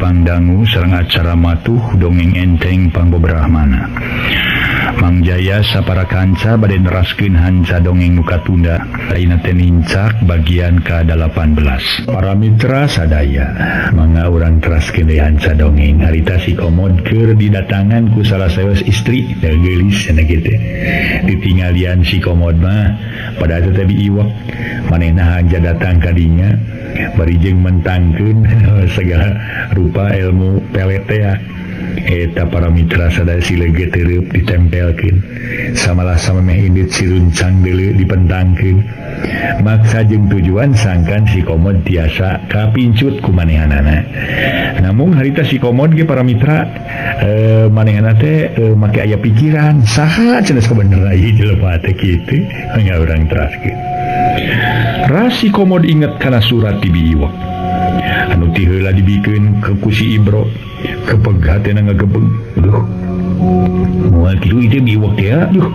pangdangu sareng acara matuh dongeng enteng pangbobrahmana. Mang Jaya sapara kanca bade neraskeun hanca dongeng nu katunda ayeuna teh nincak bagian ka-18. Para mitra sadaya, mangga urang teraskeun deui hanca dongeng. Harita si Komod keur didatangan ku salah sawios istri da geulis cenah kitu. Ditinggalian si Komod mah pada teh biiwak manehna hanja datang ka dinya bari jeung mentangkeun segala rupa ilmu pelet teh. Eta para mitra sadaya si leget tereup ditempelkeun samalah samemeh indit si runcang deuleu dipentangkeun maksa jeung tujuan sangkan si Komod tiasa kapincut ku manehanana. Namun harita si Komod ge para mitra manehana teh make aya pikiran saha cenah sabenerna ieu jelema teh kitu hanya urang teraskeun. Rasi Komod inget kana surat ti Biiwak anu ti heula dibikeun ke ku si Ibro kepeg hatena ngagebeg. Aduh, moal kitu ieu Biiwak teh aduh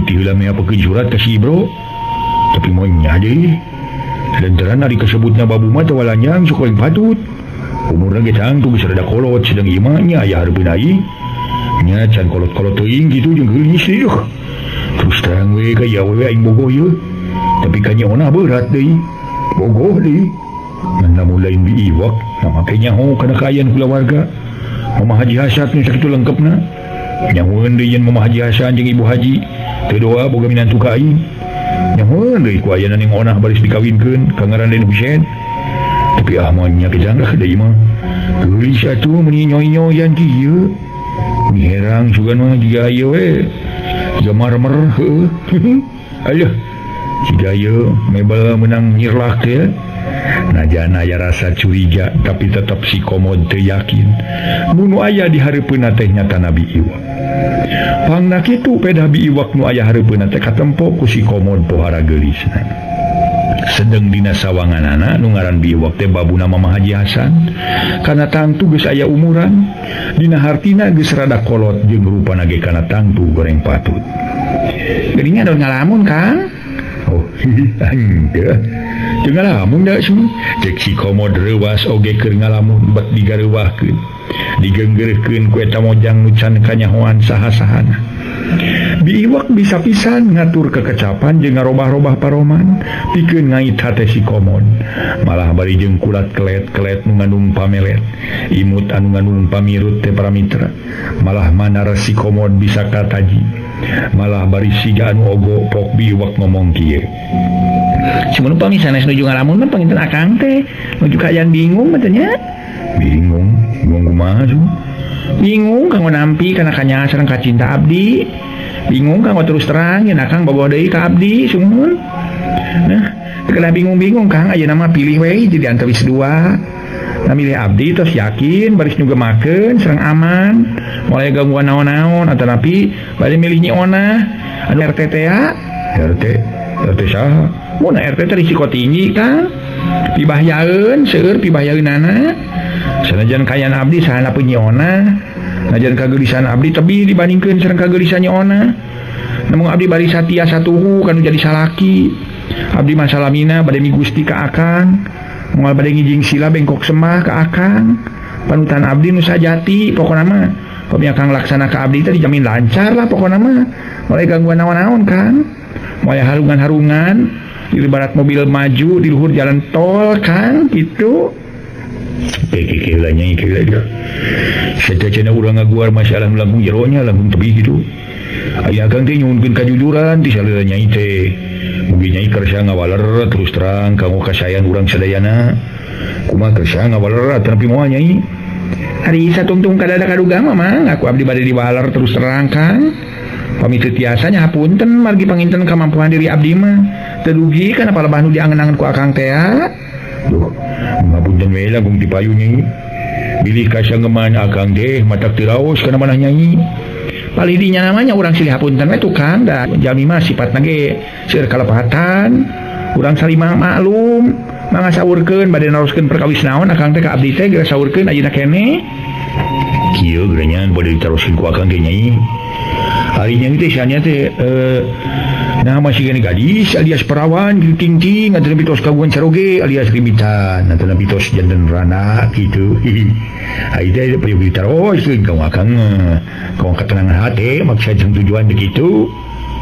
ti heula meh apakeun surat ka si Ibro tapi moal nya deui lantaran ari kasebutna babu mah teh walanyang sok paling patut umurna ge tangtu geus rada kolot sedang ieu mah nya aya hareupeun aing nya can kolot-kolot teuing kitu jeung geulis deui. Terus terang we ka ieu we aing bogoh ieu tapi ka nya onah berat deui bogoh deui. Namun lain biiwak nah make nyaho kana kaayaan kulawarga Mama Haji Hasan nu sakitu lengkepna nyahoeun deui yen Mama Haji Hasan jeung Ibu Haji teu doa boga minantu ka aing nyahoeun deui ku ayana ning onah baris dikawinkeun ka ngaran Den Husein tapi ah moal nya kejang lah deui mah geulis atuh meuni nyoy-nyoyan kieu miherang sugan mah jiga ieu we jiga marmer heueuh aduh jiga ieu mebel meunang nyirlak teh. Najan aya rasa curiga tapi tetap si Komod teu yakin mun nu aya di hareupeunna teh nyata Nabi Iwak. Pangna kitu pedah Biiwak nu aya hareupeunna teh katempo ku si Komod pohara geulisna. Sedeng dina sawanganana nu ngaran Biiwak teh babuna Mama Haji Hasan kana tangtu geus aya umuran dina hartina geus rada kolot jeung rupana ge kana tangtu goreng patut. Geuning anu ngalamun Kang? Oh, henteu. Teu ngalamun da semua. Cek si Komod reuwas oge keur ngalamun bet digareuwahkeun. Digeunggeurkeun ku eta mojang nu can kanyahoan saha-sahana. Biiwak bisa pisan ngatur kekecapan jeung ngarobah-robah paroman pikeun ngait hate si Komod. Malah bari jeung kulat kelet-kelet nu ngandung pamelet, imut anu ngandung pamirut teh para mitra. Malah manar si Komod bisa kataji. Malah bari siga anu ogo pok Biiwak ngomong kieu. Cuman upami sanes nuju ngalamun mah panginten akang teh nuju kaayaan bingung mah teh nya. Bingung, bingung kumaha tuh? Bingung kanggo nampi kana kanyaah sareng kacinta abdi. Bingung kanggo terus terang yen akang bogoh deui ka abdi sungguh. Nah, kena bingung-bingung Kang ayeuna mah pilih we jadi antawis dua. Nah milih abdi terus yakin baris nu gemakeun sareng aman, mulai gangguan naon-naon atanapi bade milih Nyi Onah anu RT teh ya. RT RT saha? Mun RT teh risiko tinggi Kang. Pibahyaeun seueur pibahyaeunana. Sanajan kaayaan abdi sahana pun Nyi Onah. Najan kageulisan abdi tebih dibandingkeun sareng kageulisan Nyi Onah. Namun abdi bari satia satuhu kanu jadi salaki. Abdi mah salamina bade migusti ka akang. Moal bade ngijing sila bengkok semah ka akang. Panutan abdi nu sajati pokona mah. Pami akang laksana ka abdi teh dijamin lancar lah pokona mah. Mulai gangguan naon-naon Kang. Moal harungan-harungan di barat mobil maju di luhur jalan tol Kang gitu. Keke lah nyai keke lah. Saya cenah urang ngaguar masalah langkung jeronya langkung tebih gitu. Aya akang teh nyuhunkeun kajujuran ti salila nyai teh. Mugi nyai kersa ngawaler terus terang kanggo kasayan urang sadayana. Kumaha kersa ngawaler tapi moal nyai. Ari satungtung kadada kaduga mah Mang, aku abdi bade diwaler terus terang Kang. Pami teu tiasa nya hapunten margi panginten kamampuan diri abdi mah. Teu dugi kana palebah nu diangen-angen ku akang teh. Duh, ngapunten we langkung dipayu nyai. Bilih kasangeman akang teh matak teu raos kana manah nyai. Palih dinya namanya urang silih hapunten we tukang da jalmi mah sifatna ge seueur kalepatan. Urang salimah maklum, mangga saurkeun bade naroskeun perkawis naon akang teh ka abdi teh geura saurkeun ayeuna keneh. Kieu geura nya bade ditaroskeun ku akang ge nyai. Ari nyai teh sanya teh Nah masih kene gadis alias perawan gitu ting-ting atau nepi tos kagungan caroge alias rimitan atau nepi tos janten rana gitu. Ai teh perlu diteroskeun ka akang kau ketenangan hati maksud jeung tujuan begitu.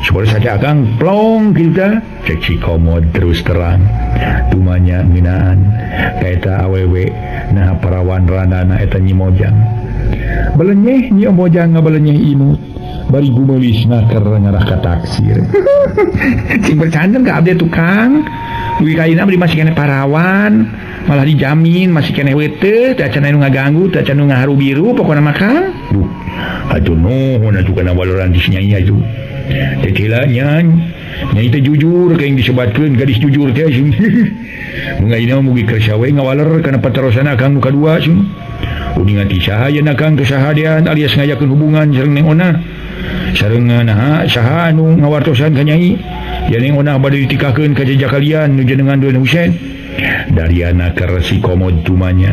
Supaya saja akang plong gitu tah. Cek si komod terus terang tumanya ngeunaan ka eta awewe nah perawan randana eta Nyi Mojang. Belenyeh Nyi Mojang ngabelenyeh imut bari gumeulis ngaker ngarah ka taksir. Cing bercanda ka abdi tukang. Duwi ka ayeuna abdi masih keneh parawan, malah dijamin masih keneh weteh, teu acan anu ngaganggu, teu acan nu ngaharu biru pokona mah Kang. Duh, atuh nuhun atuh kana waloran ti si Nyai atuh. Teh heula nya, Nyai teh jujur ka yang disebatkeun gadis jujur teh sing. Mun ayeuna mugi kersa we ngawaler kana patarosana Akang nu kadua sing. Uningan ti saha yeuna Kang kesahadean alias ngajakeun hubungan sareng Neng Ona. Sareng naha saha anu ngawartosan ka Nyai. Ya Neng Ona bade ditikahkeun ka jejak kalian nu jenengan Duen Husein. Dariana keur si komod tumanya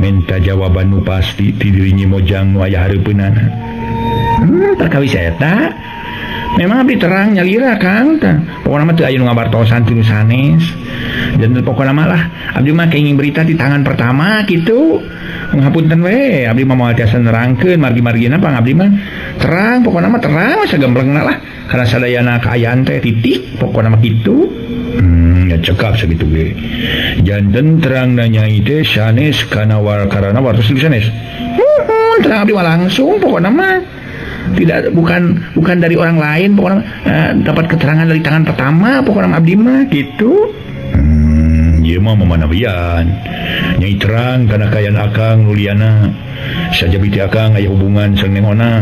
menta jawaban nu pasti ti diri Nyi Mojang nu aya hareupeunana. Perkawis eta memang abdi terang nyalira Kang teh. Pokona mah teu aya nu ngabartosan ti nu sanes. Dan pokona mah lah abdi mah kenging berita di tangan pertama kitu. Ngapunten we abdi mah moal tiasa nerangkeun margi-margina pang abdi mah terang pokona mah terang sagemblengna lah karena sadayana kaayaan teh titik pokona mah kitu. Ya cekap sakitu ge. Janten terang Nyai teh sanes kana karana wartos sanes. Muhun terang abdi mah langsung pokona mah. Tidak bukan dari orang lain pokoknya dapat keterangan dari tangan pertama pokoknya abdi mah gitu. Ieu mah mamanawian. Nyai terang kana kaayaan akang Luliana. Sajabi teh akang aya hubungan sareng Neng Ona.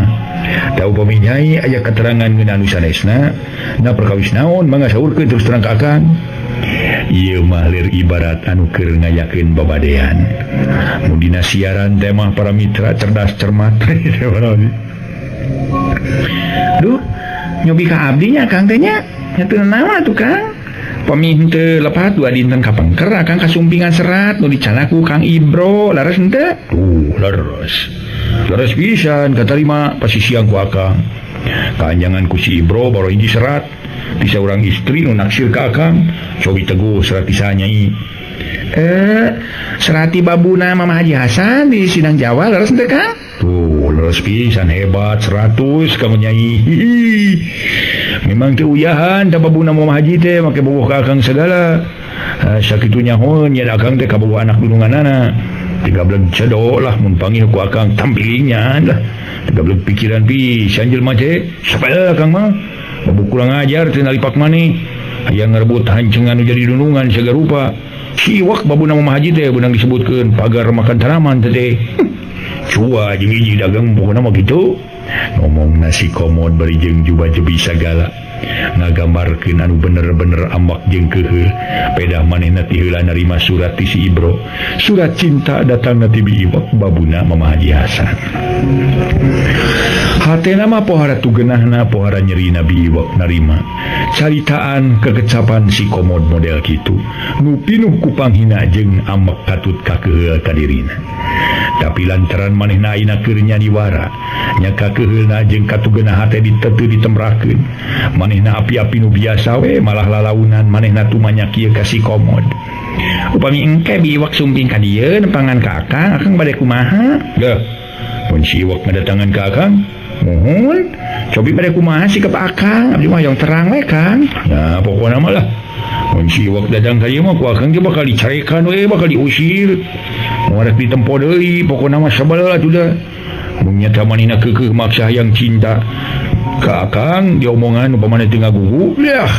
Da upami Nyai aya keterangan ngeunaan nu sanesna, na perkawis naon mangga saurkeun terus terang ka akang. Ieu mah lir ibarat anu keur ngayakeun babadean. Mun dina siaran teh mah para mitra cerdas cermat. Duh, nyobi ka abdi nya Kang teh nya. Nya teu naon atuh Kang. Pami henteu lepat dua dinten kapengker akang kasumpingan serat nu dicanaku Kang Ibro, laras henteu? Tuh, leres. Leres pisan katarima pasisiang ku akang. Kaanjangan ku si Ibro baru hiji serat. Ti saurang istri nu naksir ka akang, cobi teguh serat ti saha Nyai. Serati babuna Mama Haji Hasan di Sidang Jawa leres henteu Kang? Tuh, leres pisan hebat 100 kamu Nyai. Memang teu uyahan da babuna Mama Haji teh make bogoh ka akang segala. Sakitu nyahoeun nya akang teh kabogoh anak dununganana. Tigableng cedok lah mun panggil ku akang tampilingnya lah. Tigableng pikiran pisan jelema teh. Sapel akang mah. Babu kurang ajar teh nalipak maneh. Hayang ngarebut hancengan nu jadi dunungan sagala rupa. Siwak babuna Mama Haji teh beunang disebutkeun pagar makan tanaman teh. Cua jeung hiji dagang pokona mah kitu. Ngomong nasi komod bari jeung juba jebi sagala. Ngagambarkeun anu bener-bener ambak jeung keuheul. Pedah manehna ti heula narima surat ti si Ibro. Surat cinta datangna ti Bi Iwak babuna Mama Haji Hasan. Hatena mah pohara tugenahna pohara nyerina Bi Iwak narima caritaan kekecapan si komod model kitu nu pinuh ku panghina jeung ambek katut kakeuheul ka dirina. Tapi lantaran manehna ayeuna keur nyaniwara nya kakeuheulna jeung katugenah hate diteu ditemrakeun. Manehna api-api nu biasa we malah lalaunan manehna tumanya kieu ka si komod. Upami engke Bi Iwak sumping ka dieu nepangan ka akang, akang bade kumaha? Geuh. Mun si Iwak ngadatangan ka akang, muhun. Cobi bade kumaha sikap akang, abdi mah hoyong terang we Kang. Nah, pokona mah lah. Mun si Iwak datang ka dieu mah ku akang ge bakal dicarekan we, bakal diusir. Moal rek ditempo deui, pokona mah sebel atuh da. Mun nyata manehna keukeuh maksa hayang cinta ka akang, diomongan upamana teu ngagugu, lah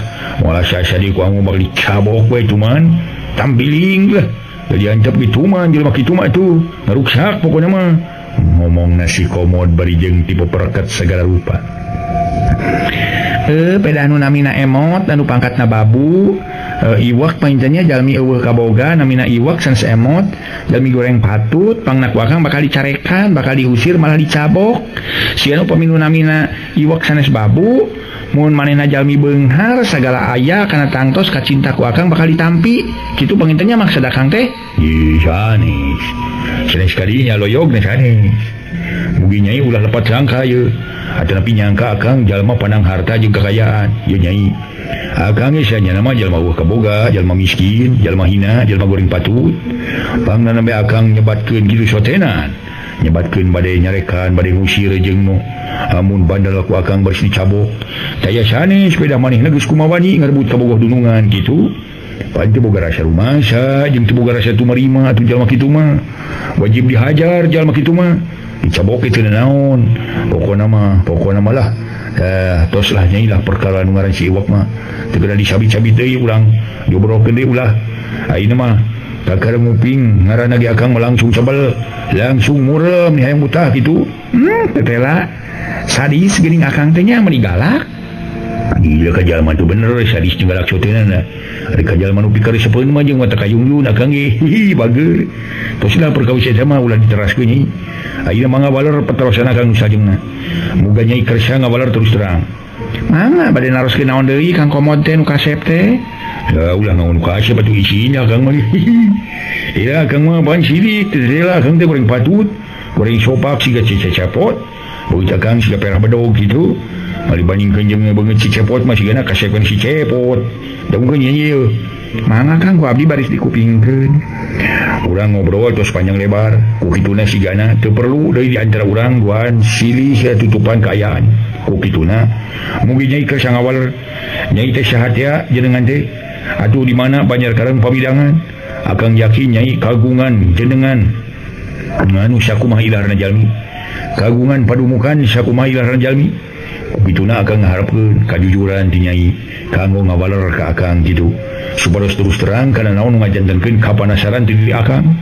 moal asa-asa deui ku akang bakal dicabok we cuman tampiling lah. Jadi ancap kitu mah jelema kitu mah tuh ngaruksak pokona mah. Ngomong nasi komod bari jeung tipe pereket segala rupa. Peda anu namina emot anu pangkatna babu, iwak panjenengannya jalmi eueuh kaboga namina iwak sanes emot, jalmi goreng patut pangna ku akang bakal dicarekan, bakal diusir malah dicabok. Sieun upami nu namina iwak sanes babu, mun manehna jalmi beunghar sagala aya kana tangtos kacinta ku akang bakal ditampi. Kitu pangintennya maksud akang teh? Ih, sanes. Sanes kadinya loyog na sanes. Mugi Nyai ulah lepat sangka ye. Atanapi nyangka akang jalma pandang harta jeung kekayaan. Ye Nyai. Akang geus nya nama jalma eueuh kaboga, jalma miskin, jalma hina, jalma goreng patut. Pangna nembe akang nyebatkeun kitu sotenan. Nyebatkeun bade nyarekan, bade ngusir jeung nu amun bandal ku akang bersih dicabok. Taya sanes sepeda manehna geus kumawani ngarebut kabogoh dunungan kitu. Pan teu boga rasa rumasa jeung teu boga rasa tumarima atuh jalma kitu mah. Wajib dihajar jalma kitu mah. Dicabok teu naon. Pokona mah lah. Tos lah nyai lah perkara nu ngaran si Iwak mah. Teu kedah disabit-sabit deui urang, diobrolkeun deui ulah. Ayeuna mah kakara nguping ngaranna ge akang mah langsung sebel, langsung murem nih hayang mutah kitu. Tetela sadis geuning akang teh nya meuni galak. Gila ka jalma teu bener sadis jeung galak soteunana. Ari ka jalma nu pikaresepeun mah jeung mata kayungyun akang ge hihi bager. Tos lah perkawis eta mah ulah diteraskeun nyai. Ayeuna mah ngawaler patarosan akang sajengna. Muga nyai kersa ngawaler terus terang. Mangga bade naroskeun naon deui Kang Komod teh nu kasep teh? Ya ulah naon nu kasep atuh isina akang mah. Ira akang mah ban sirik teh rela akang teh goreng patut, goreng sopak siga ciccepot. Beut akang siga perah bedog kitu. Mali bandingkeun jeung beungeut si cepot mah sigana kasepeun si cepot. Da mungkin nyanyi ieu. Mangga Kang ku abdi baris dikupingkeun. Urang ngobrol terus panjang lebar. Ku kituna sigana teu perlu deui di antara urang duaan silih tutupan kaayaan. Ku kituna mugi nyai keur sangawal nyai teh sahatea jenengan teh. Atuh di mana Banjar Karang pamidangan. Akang yakin nyai kagungan jenengan nganu sakumaha ilarna jalmi. Kagungan padumukan sakumaha ilarna jalmi. Ku kituna akang ngaharepkeun kajujuran ti nyai kanggo ngawaler ka akang kitu. Supados terus terang kana naon ngajantenkeun kapanasaran ti diri akang.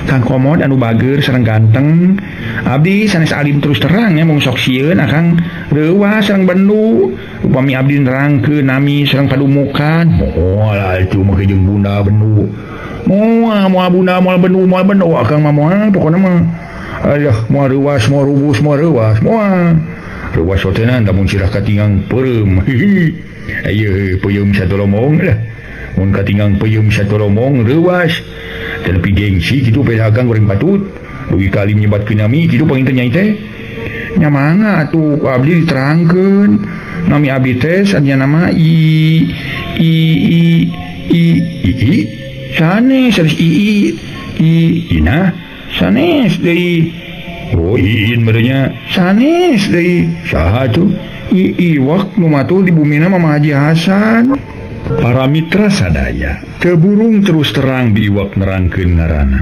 Kang Komod anu bager sareng ganteng. Abdi sanes alim terus terang nya mung sok sieun akang reuwas sareng bendu. Upami abdi nerangkeun nami sareng padumukan. Moal atuh mah jeung bunda bendu. Moal moal bunda moal bendu moal bendu akang mah moal pokona mah. Alah moal reuwas moal rubus moal reuwas moal. Reuwas sotenan lamun sirah katingang peureum. Ayeuna peuyeum satolomong lah. Mun katingang peuyeum satolomong reuwas. Tapi gengsi kitu pedah akang goreng patut. Dugi kali nyebatkeun nami kitu panginten nyai teh. Nya mangga atuh ku abdi diterangkeun. Nami abdi teh sadayana nama I I I I I I sanes sanes I I I Ina sanes deui. Oh iin merenya sanes deui. Saha tuh? I Iwak nu matul di bumina Mama Haji Hasan. Para mitra sadaya keburung terus terang biiwak nerangkeun ngaranna.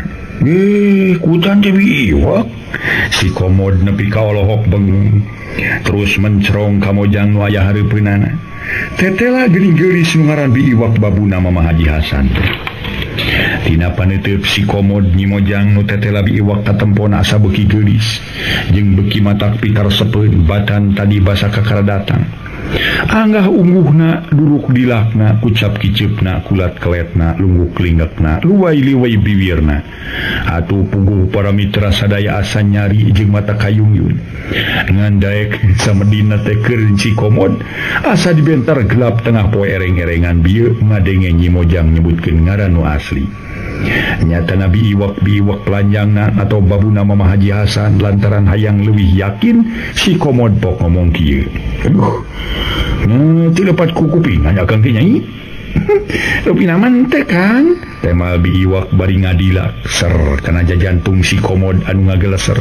Kutan teh biiwak. Si Komod nepi ka olohok bengung. Terus mencerong ka mojang nu aya hareupeunana. Tetela geuning geulis nu ngaran biiwak babuna Mama Haji Hasan teh. Tina paneuteub si Komod nyi mojang nu tetela biiwak katempona asa beuki geulis jeung beuki matak pikaresepeun batan tadi basa kakara datang. Anggah ungguhna duruk dilakna kucap kiceupna kulat keletna lungguk linggekna luwai-liwai biwirna. Atuh puguh para mitra sadaya asa nyari jeung mata kayungyun. Ngan daek samedina teh keur si Komod asa dibentar gelap tengah poe ereng-erengan bieu ngadenge Nyi Mojang nyebutkeun ngaran nu asli. Nyata Nabi Iwak biiwak pelanjangna atau babuna Mama Haji Hasan lantaran hayang leuwih yakin si Komod pok ngomong kieu. Aduh, teu lepat ku kuping akang teh nyai. Rupina mah teh Kang. Temal biiwak bari ngadilak ser kana jajantung si Komod anu ngageleser.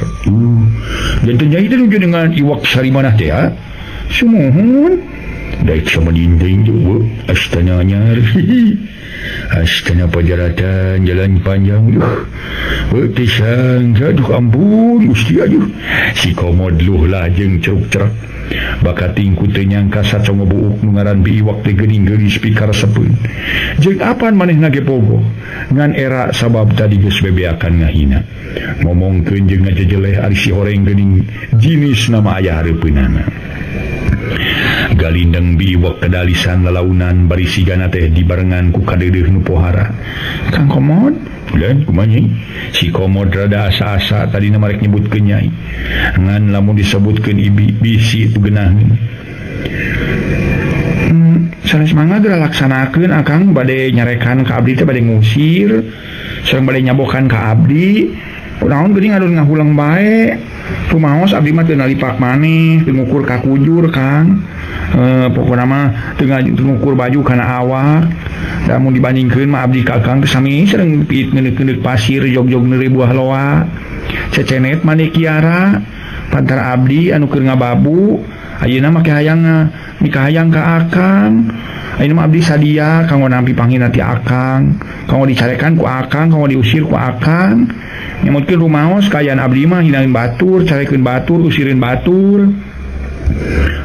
Janten nyai teh nuju dengan Iwak Sarimanah teh ha? Sumuhun. Daek samadinding teh astana anyar. Astana pajaratan jalan panjang duh. Beutisang aduh ampun Gusti aduh. Si Komod luh lajeng ceruk-cerek. Bakating ku teu nyangka sacongo buuk nu ngaran biiwak teh geuning geulis pikaresepeun. Jeung apan manehna ge pogo ngan era sabab tadi geus bebeakan ngahina. Ngomongkeun jeung ngajejeleh ari si horeng geuning jinis nama aya hareupeunana. Galindeng biiwak kedalisan lalaunan bari sigana teh dibarengan ku kadeudeuh nu pohara. Kang Komod, Bulan kumaha nyai? Si Komod rada asa-asa tadina marek nyebutkeun nyai. Ngan lamun disebutkeun ibi bisi tu geunaheun. Sanes mangga geura laksanakeun akang bade nyarekan ka abdi teh bade ngusir sareng bade nyabokan ka abdi. Kunaon geuning ngadon ngahulang bae. Rumaos abdi mah teu nalipak maneh, teu ngukur ka kujur Kang. Pokona mah teu ngukur baju kana awak. Da mun dibandingkeun mah abdi ka Akang teh sami sareng piit ngeundeuk-ngeundeuk pasir jog-jog neuri buah loa. Cecenet maneh Kiara, pantara abdi anu keur ngababu, ayeuna mah hayang mikahayang ka Akang. Ayeuna mah abdi sadia kanggo nampi panghina ti Akang, kanggo dicarekan ku Akang, kanggo diusir ku Akang. Nyamutkeun rumaos kaayaan abdi mah hinaeun batur, carekeun batur, usireun batur.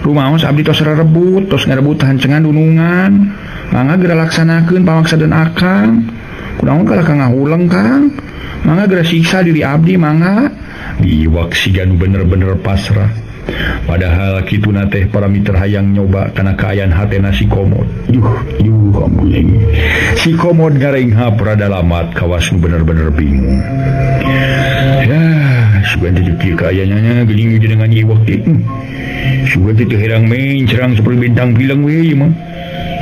Rumaos abdi tos rerebut, tos ngarebut hancengan dunungan. Mangga geura laksanakeun pamaksadan Akang. Kunaon kalah ka ngahuleng Kang? Mangga geura siksa diri abdi mangga. Iwak siga nu bener-bener pasrah. Padahal kituna teh para mitra hayang nyoba kana kaayaan hatena si Komod. Yuh, yuh ampun. Si Komod ngarenghap rada lamat kawas nu bener-bener bingung. Ya, sugan teh kieu kaayaannya geuning dengan iwak teh. Sugan teh herang mencrang seperti bintang film we mah.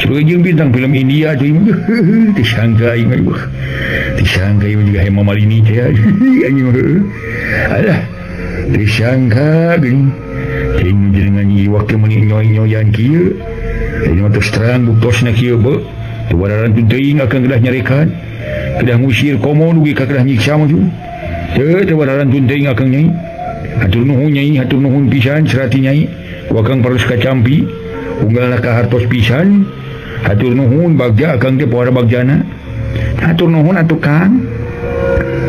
Seperti jeung bintang film India teh mah. Teu sangka aing mah. Teu sangka ieu juga Hema Malini teh. Anjing mah. Alah, teu sangka geuning. Ting jenengan iwak teh meuni nyoy-nyoyan kieu. Ini mah terus terang buktosna kieu beuh. Teu wararan teuing akang kedah nyarekan. Kedah ngusir komo dugi ka kedah nyiksa mah tu. Teu wararan teuing akang nyai. Hatur nuhun nyai, hatur nuhun pisan serati nyai. Ku akang parus kacampi, unggalna ka hartos pisan. Hatur nuhun bagja akang teh pohara bagjana. Hatur nuhun atuh Kang.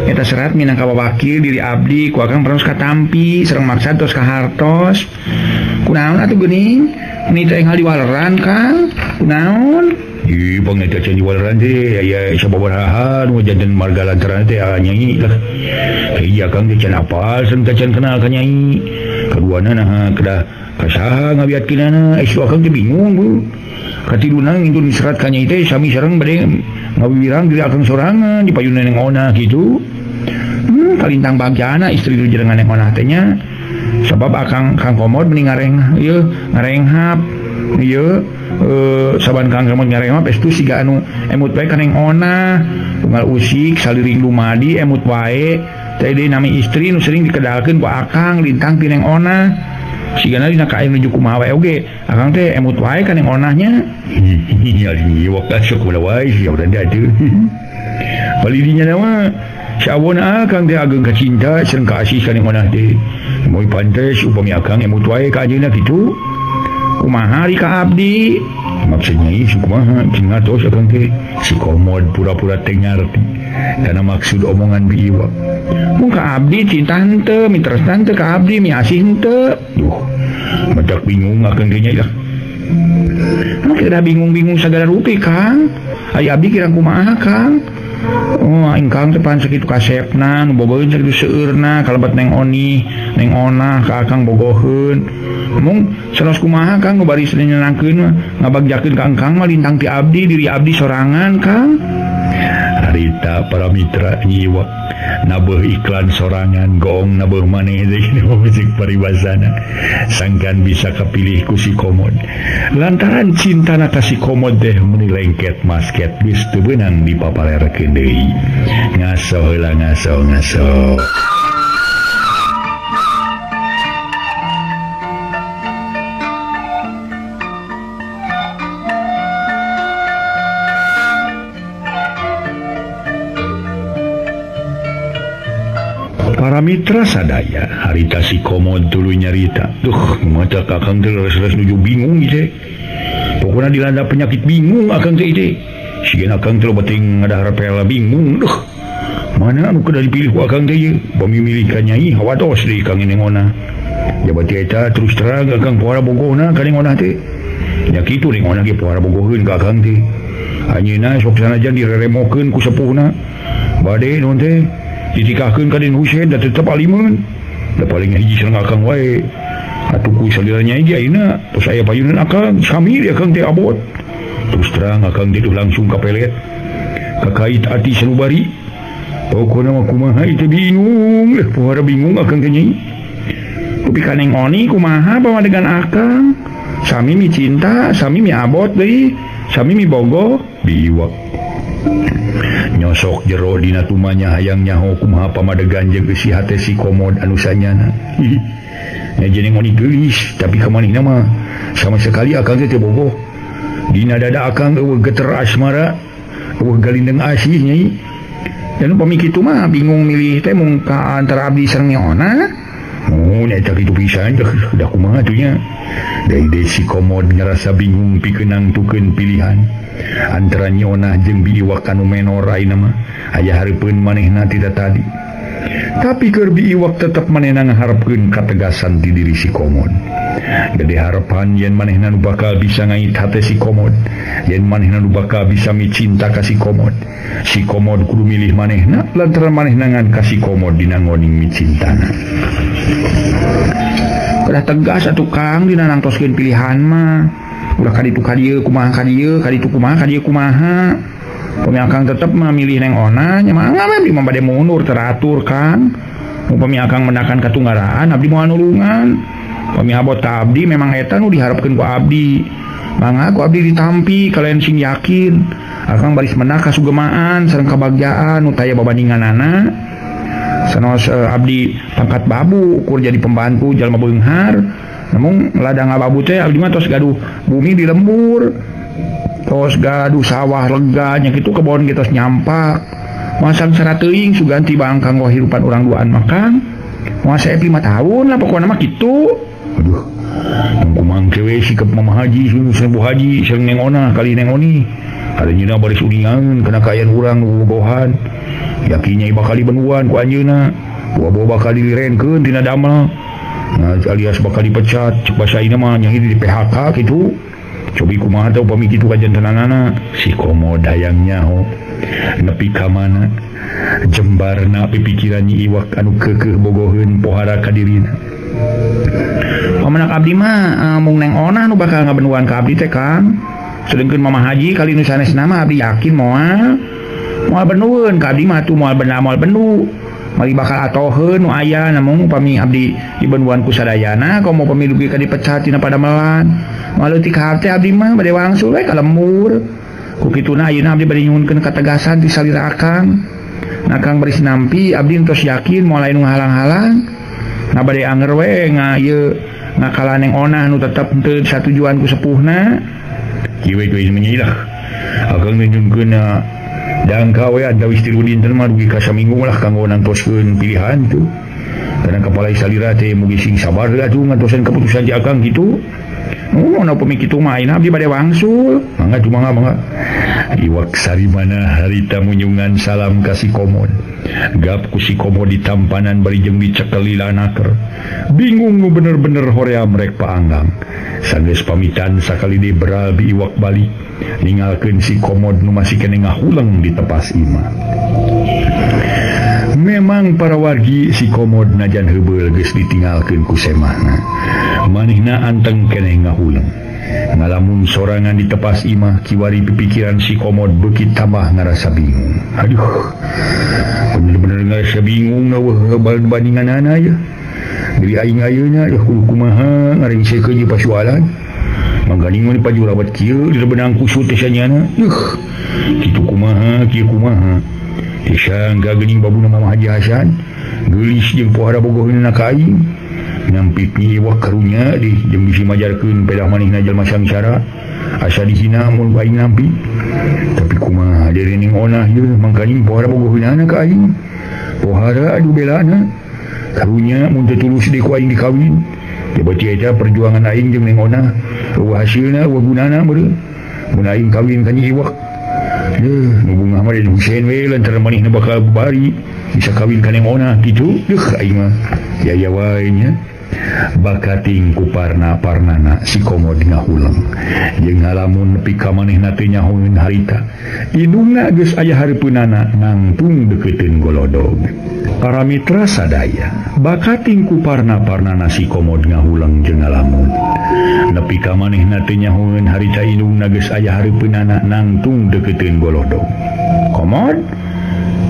Eta serat minangka wawakil diri abdi ku akang parus katampi sareng maksad tos ka hartos. Kunaon atuh geuning? Meni teh enggal diwaleran Kang. Kunaon? Ih, pangetan can diwaleran teh aya sababaraha nu janten marga lantaran teh nyai lah. Iya Kang teh can apal sareng teh can kenal ka nyai. Kaduana naha kedah ka saha ngawiatkeunana ieu akang teh bingung bu. Katiluna ngintun diserat ka nyai teh sami sareng bade ngawiwirang diri akang sorangan di payunan Neng Ona kitu. Kalintang bagjana istri nu jenengan Neng Ona teh nya. Sabab akang Kang Komod meni ngareng ieu ngarenghap ieu saban Kang Komod ngarenghap estu siga anu emut wae ka Neng Ona. Unggal usik saliring dumadi emut wae teh deui nami istri nu sering dikedalkeun ku akang lintang ti Neng Ona. Sigana dina kaayaan nuju kumaha wae oge akang teh emut wae ka Neng Onah nya. Hihi iwak sok ulah wae sia urang atuh. Palidinya mah sawona akang teh ageng kacinta sareng kaasih ka Neng Onah teh. Moy pantes upami akang emut wae ka anjeunna kitu. Kumaha ari ka abdi? Maksudnya ieu kumaha cing ngatos akang teh. Si Komod pura-pura teu ngarti kana maksud omongan bi iwak. Mun ka abdi cinta henteu, mitresna henteu ka abdi, miasih henteu. Duh, matak bingung akang teh nya. Mun kedah bingung-bingung sagala rupi Kang. Ai abdi kirang kumaha Kang? Oh, ingkang teh pan sakitu kasepna, nu bogoheun sakitu seueurna, kalebet Neng Oni, Neng Onah ka akang bogoheun. Mung sanos kumaha Kang nu bari nyenangkeun mah, ngabagjakeun ka engkang mah lintang ti abdi, diri abdi sorangan Kang. Harita para mitra nyiwak nabeuh iklan sorangan goong nabeuh maneh deui musik paribasana sangkan bisa kapilih ku si Komod lantaran cintana ka si Komod teh meuni lengket masket geus teu beunang dipapalerkeun deui. Ngaso heula ngaso ngaso. Para mitra sadaya harita si Komod tuluy nyarita. Duh, mata kakang teh res-res nuju bingung teh. Pokona dilanda penyakit bingung akang teh teh. Sigana akang teh loba teuing ngadahar pela bingung. Duh, mana anu kedah dipilih ku akang teh ieu? Bami milih ka nyai hawatos deui Kang Neng Ona. Jabati eta terus terang akang pohara bogohna ka Neng Ona teh. Nya kitu Neng Ona ge pohara bogoheun ka akang teh. Anjeunna sok sanajan direremokeun ku sepuhna. Bade naon teh? Ditikahkeun ka Den Husein da tetep alimeun. Da paling hiji sareng akang wae. Atuh ku salira nyai ge ayeuna tos aya payunan akang, sami di akang teh abot. Terus terang akang teh langsung kapelet. Kakait ati sanubari. Pokona mah kumaha ieu teh bingung, leh pohara bingung akang teh nyai. Kupi ka Neng Oni kumaha pamadegan akang? Sami mi cinta, sami mi abot deui, sami mi bogoh. Biwak. Nyosok jero dina tumanya hayang nyaho kumaha pamadegan jeung eusi hate si Komod anu sanyana. Nya jeneng oni geulis tapi ka manehna mah sama sekali akang teh teu bogoh. Dina dada akang eueuh geter asmara, eueuh galindeng asih nyai. Dan upami kitu mah bingung milih teh mung ka antara abdi sareng Nyi Ona. Oh, nya eta kitu pisan da kumaha atuh nya. Deui si Komod ngarasa bingung pikeun nangtukeun pilihan antara Nyi Onah jeung Bi Iwak anu menor ayeuna mah aya hareupeun manehna ti tadi. Tapi keur Bi Iwak tetep manehna ngaharepkeun kategasan ti diri si Komod. Gede harapan yen manehna nu bakal bisa ngait hate si Komod, yen manehna nu bakal bisa micinta ka si Komod. Si Komod kudu milih manehna lantaran manehna ngan ka si Komod dina ngoning micintana. Udah tegas atuh Kang dina nangtoskeun pilihan mah. Ulah ka ditu ka dieu kumaha ka dieu, ka ditu kumaha ka dieu kumaha. Upami akang tetep mah milih Neng Ona nya mangga we abdi mah bade mundur teratur Kang. Upami akang mendakan katunggaraan abdi moal nulungan. Upami abot ka abdi memang eta nu diharapkeun ku abdi. Mangga ku abdi ditampi kalian sing yakin. Akang baris menang kasugemaan sareng kabagjaan nu taya babandinganana. Sanos abdi pangkat babu ukur jadi pembantu jalma beunghar. Namun ladang ngababu teh abdi mah tos gaduh bumi di lembur, tos gaduh sawah lega nya kitu kebon ge tos nyampak. Masang sarateuing sugan tiba kanggo hirupan urang duaan makan. Moal saep 5 tahun lah pokona mah kitu. Aduh, kumaha we sikap Mama Haji, sareng Bu Haji, sareng Neng Ona kali Neng Oni. Ayeuna baris uningan kana kaayaan urang nu bobogohan. Yakin nyai bakal dibenuan ku anjeunna. Buah-buah bakal dilirenkeun tina damel. Nah, alias bakal dipecat, cek basa ayeuna mah nyai di PHK kitu. Cobi kumaha teh upami kitu kajantenanana. Si Komod hayang nyaho nepi ka mana jembarna pipikiran Nyi Iwak anu keukeuh bogoheun pohara ka dirina. Pamenak abdi mah mung Neng Ona nu bakal ngabenuan ka abdi teh Kang. Sedengkeun Mama Haji kali nu sanesna mah abdi yakin moal moal benueun ka abdi mah atuh moal bena moal benu. Mali bakal atoheun nu aya namun upami abdi dibenuan ku sadayana komo upami dugi ka dipecat tina padamelan. Moal leutik hate abdi mah bade wangsul we ka lembur. Ku kituna ayeuna abdi bade nyuhunkeun kategasan ti salira akang. Nah Kang baris nampi abdi entos yakin moal aya nu ngahalang-halang. Nah bade anger we nga ieu ngakalah Neng Onah nu tetep teu satujuan ku sepuhna. Kieu we geus menyilah. Akang nunjungkeun dangka we antawis 3 dinten mah dugi ka saminggu lah kanggo nangtoskeun pilihan tuh. Karena kepala salira teh mugi sing sabar heula atuh ngantosan keputusan ti akang kitu. Nu upami kitu mah ayeuna abdi bade wangsul. Mangga tuh mangga mangga. Iwak Sarimana harita munyungan salam ka si Komod. Gap ku si Komod ditampanan bari jeung dicekeli lanaker. Bingung nu bener-bener hoream rek paanggang. Sanggeus pamitan sakali deui beral Bi Iwak balik ninggalkeun si Komod nu masih keneh ngahuleng di tepas imah. Memang para wargi si Komod najan heubeul geus ditinggalkeun ku semahna. Manehna anteng keneh ngahuleng. Ngalamun sorangan di tepas imah kiwari pipikiran si Komod beuki tambah ngarasa bingung. Aduh, bener-bener ngarasa bingung eueuh bandinganana ya. Diri aing ayeuna yeuh kudu kumaha ngaringsekeun ieu pasualan. Mangganing mah dipajurabat kieu direbenang kusut teh sanyana. Yuh, kitu kumaha kieu kumaha. Tisangga geuning babuna Mama Haji Hasan. Geulis jeung pohara bogoheunna ka aing. Nampi Nyi Iwak karunya di jeung bisi majarkeun pedah manehna jalma sangsara. Asa dihina mun aing nampi. Tapi kumaha diri Ning Onah ieu mangkaning pohara bogoheunna ka aing. Pohara adu belana. Karunya mun teu tulus deui ku aing dikawin. Ya berarti eta perjuangan aing jeung Neng Onah eueuh hasilna eueuh gunana meureun. Mun aing kawin ka Nyi Iwak. Deuh, nu bungah mah Den Husein we lantaran manehna bakal bari bisa kawin ka Neng Onah kitu. Deuh aing mah ya wae nya. Bakating ku parna-parnana si Komod ngahuleng. Jeung ngalamun nepi ka manehna teu nyahoeun harita. Indungna geus aya hareupeunana nangtung deukeuteuun golodog. Para mitra sadaya, bakating ku parna-parnana si Komod ngahuleng jeung ngalamun. Nepi ka manehna teu nyahoeun harita indungna geus aya hareupeunana nangtung deukeuteuun golodog. Komod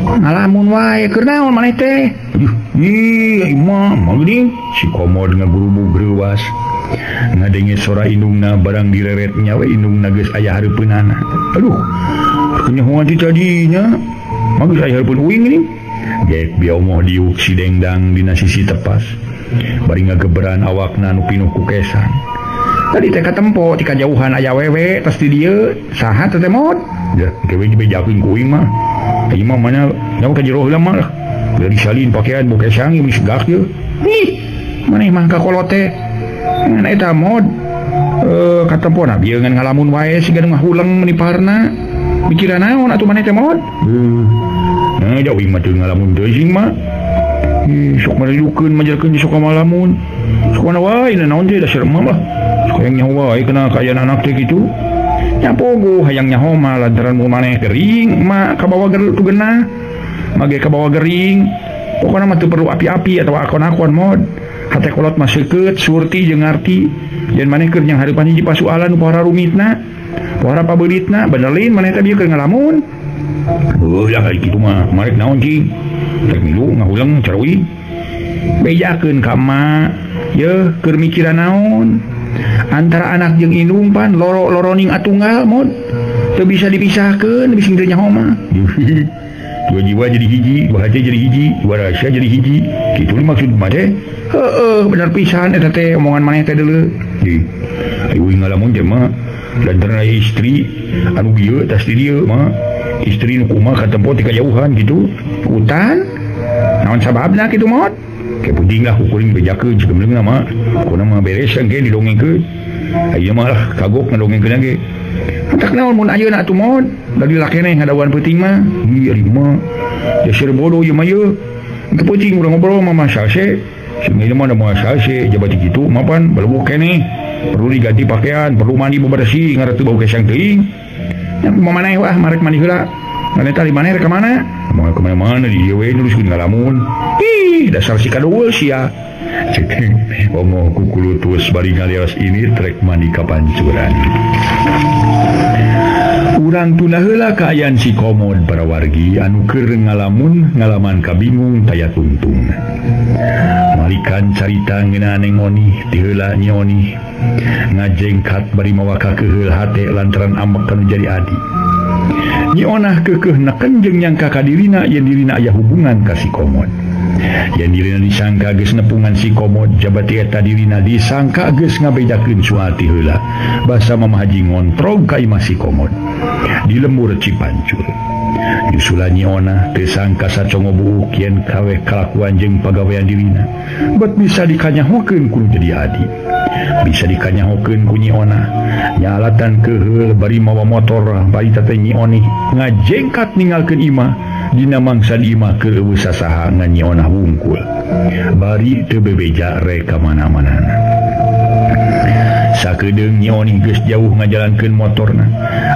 ngalamun wae keur naon maneh teh? Aduh, ih imah mah geuning. Si Komod ngagurubug reuwas. Ngadenge sora indungna barang direret nyawe indungna geus aya hareupeunana. Aduh, Nyahoan ti tadinya. Mah geus aya hareupeun uing ini. Gek biomoh diuk si dengdang dina sisi tepas. Bari ngageberan awakna nu pinuh ku kesan. Tadi teh katempo ti kajauhan aya wewe tas di dieu saha teh mod. Ya, kewe dibejakeun ku uing mah. Ieu mah mana nyawa ka jero heula mah. Geus disalin pakaian bau kesang ieu segak ieu. Ih, maneh mah ka kolot teh. Ngan eta mod. Katempo na bieu ngan ngalamun wae siga nu ngahuleng meni parna. Mikiran naon atuh maneh teh mod? Nah, da uing mah teu ngalamun teuing mah. Ih, sok marilukeun majarkeun sok ngalamun. Sok mana wae naon teh dasar mah lah. Hayang nyaho wae kena kaayaan anak teh kitu. Nya pogo hayang nyaho mah lantaran mun maneh gering mah kabawa tu genah. Mage kabawa gering. Pokona mah teu perlu api-api atawa akon-akon mod. Hate kolot mah seukeut surti jeung ngarti. Yen maneh keur nyang hareupan hiji pasualan nu pohara rumitna, pohara pabeulitna, bener lain maneh teh bieu keur ngalamun. Heuh lah kitu mah, marek naon cing? Rek milu ngahuleng caruing. Bejakeun ka emak, yeuh keur mikiran naon? Antara anak jeung indung pan loro-loroning atunggal mod. Teu bisa dipisahkeun bisi teu nyaho mah. Dua jiwa jadi hiji, dua hati jadi hiji, dua rasa jadi hiji. Kitu maksud mah teh. Heueuh, bener pisan eta teh omongan maneh teh deuleu. Ih, ayo ngalamun teh mah lantaran aya istri anu kieu tas di dieu mah. Istri nu kumaha katempo ti kajauhan kitu. Hutan. Naon sababna kitu mod? Ke penting lah kuring bejakeun jeung meuleuh mah. Kuna mah beres engke didongengkeun. Ayeuna mah lah kagok ngadongengkeun ge. Matak naon mun ayeuna atuh mod? Da dilakeneh ngadawan peuting mah. Ih ari mah. Jasir bodoh ieu mah ieu. Engke peuting urang ngobrol mah masase. Sing ieu mah da masase jabati kitu mapan balebok keneh. Perlu diganti pakaian, perlu mandi bebersih ngareuteut bau kesang teuing. Nya kumaha maneh wah marek mandi heula. Maneh tadi maneh rek ka mana? Moal ka mana-mana di dieu we nuruskeun ngalamun. Ih, dasar si kadueul sia. Omo kukulutus bari ngalios ini trek mandi ka pancuran. Urang tunda heula kaayaan si komod para wargi anu keur ngalamun ngalaman kabingung taya tungtung. Malikan carita ngeunaan Neng Oni ti heula Nyi Oni ngajengkat bari mawa kakeheul hate lantaran ambek kanu jadi adi. Nyi Onah keukeuh neken jeung nyangka ka dirina yen dirina aya hubungan ka si komod. Yen dirina disangka geus nepungan si komod jabati eta dirina disangka geus ngabejakeun soal ti heula. Basa Mama Haji ngontrog ka imah si komod di lembur Cipancur. Nyusulan Nyi Onah teu sangka sacongo buuk yen kaweh kalakuan jeung pagawean dirina bet bisa dikanyahokeun ku jadi adi. Bisa dikanyahokeun ku Nyi Onah nyalatan keheul bari mawa motor bari teh Nyi Oni ngajengkat ninggalkeun imah dina mangsa di imah keur eueuh sasaha ngan Nyi Onah wungkul bari teu bebeja rek ka mana-manana. Sakedeung Nyi Oni geus jauh ngajalankeun motorna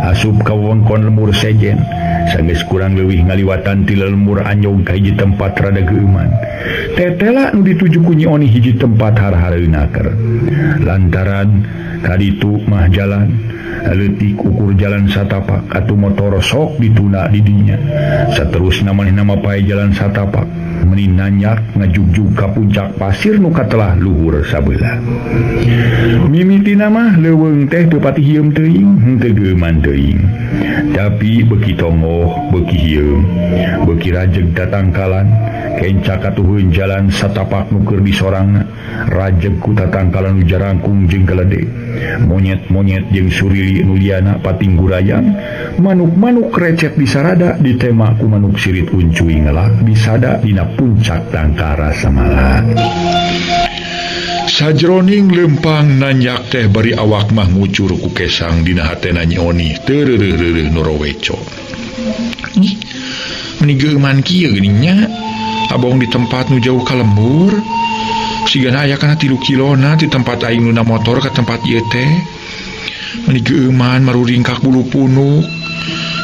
asup ka wewengkon lembur sejen. Sanggeus kurang leuwih ngaliwatan ti lembur anjog ka hiji tempat rada geueuman. Tetela nu dituju ku Nyi Oni hiji tempat har-hareunaker. Lantaran kaditu mah jalan leutik ukur jalan satapak atuh motor sok dituna di dinya. Saterusna manehna mapay jalan satapak meni nanyak ngajugjug ka puncak pasir nu katelah luhur sabelah. Mimitina mah leuweung teh teu pati hieum teuing henteu geueuman teuing. Tapi beuki tongoh beuki hieum beuki rajeg tatangkalan kenca katuhun jalan satapak nu keur disorangna rajeg ku tatangkalan nu jarangkung jeung galede monyet-monyet jeung surili nu liana pating gurayang manuk-manuk recet disarada ditema ku manuk sirit uncui ngelak disada dina puncak tangkara samala. Sajroning lempang nanyak teh bari awak mah ngucur ku kesang dina hatena Nyi Oni teu reureuh-reureuh nu roweco. Ih, meni geuman kieu geuning nya. Abong di tempat nu jauh ka lembur. Sigana aya kana 3 kilona di tempat aing nuna motor ka tempat ieu teh. Meni geuman maruringkak bulu punuk.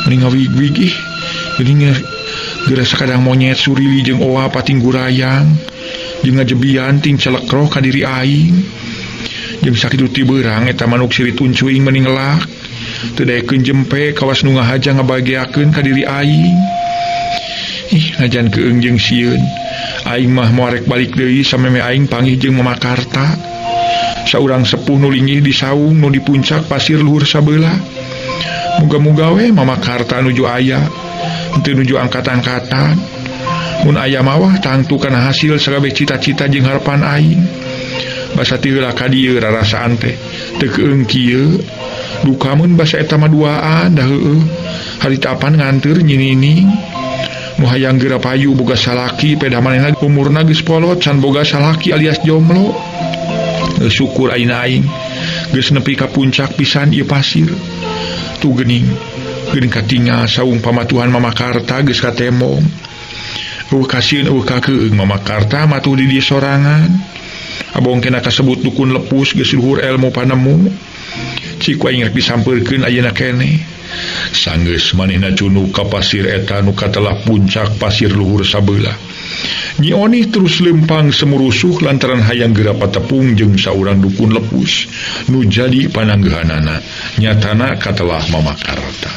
Meni ngawig-wig ih. Geuning geura sakadang monyet surili jeung oa pating gurayang. Jeung ngajebian ting celekroh ka diri aing. Jeung sakitu ti beurang eta manuk sirit uncuing meni ngelak. Teu daekeun jempe kawas nu ngahaja ngabageakeun ka diri aing. Ih, najan keung jeung sieun. Aing mah moal rek balik deui sameme aing panggih jeung Mama Karta. Saurang sepuh nu linggih di saung nu di puncak pasir luhur sabelah. Muga-muga we Mama Karta nuju aya henteu nuju angkat-angkatan. Mun aya mawah tangtu kana hasil sakabeh cita-cita jeung harapan aing. Basa ti heula ka dieu rarasaan teh teu keung kieu. Duka mun basa eta mah duaan da heueuh. Harita apan nganteur Nyi Nining. Nu hayang geura payu boga salaki pedah manehna umurna geus polot can boga salaki alias jomblo. Syukur ayeuna aing geus nepi ka puncak pisan ieu pasir. Tuh geuning, geuning katingal saung pamatuhan Mama Karta geus katemong. Eueuh kasieun eueuh kakeung Mama Karta matuh di dieu sorangan. Abong kena kasebut dukun lepus geus luhur elmu panemu. Cik ku aing rek disampeurkeun ayeuna keneh. Sanggeus manehna cunuk ka pasir eta nu katelah puncak pasir luhur sabelah. Nyi Onih terus lempang semurusuh lantaran hayang geura patepung jeung saurang dukun lepus nu jadi pananggehanana nyatana katelah Mama Karta.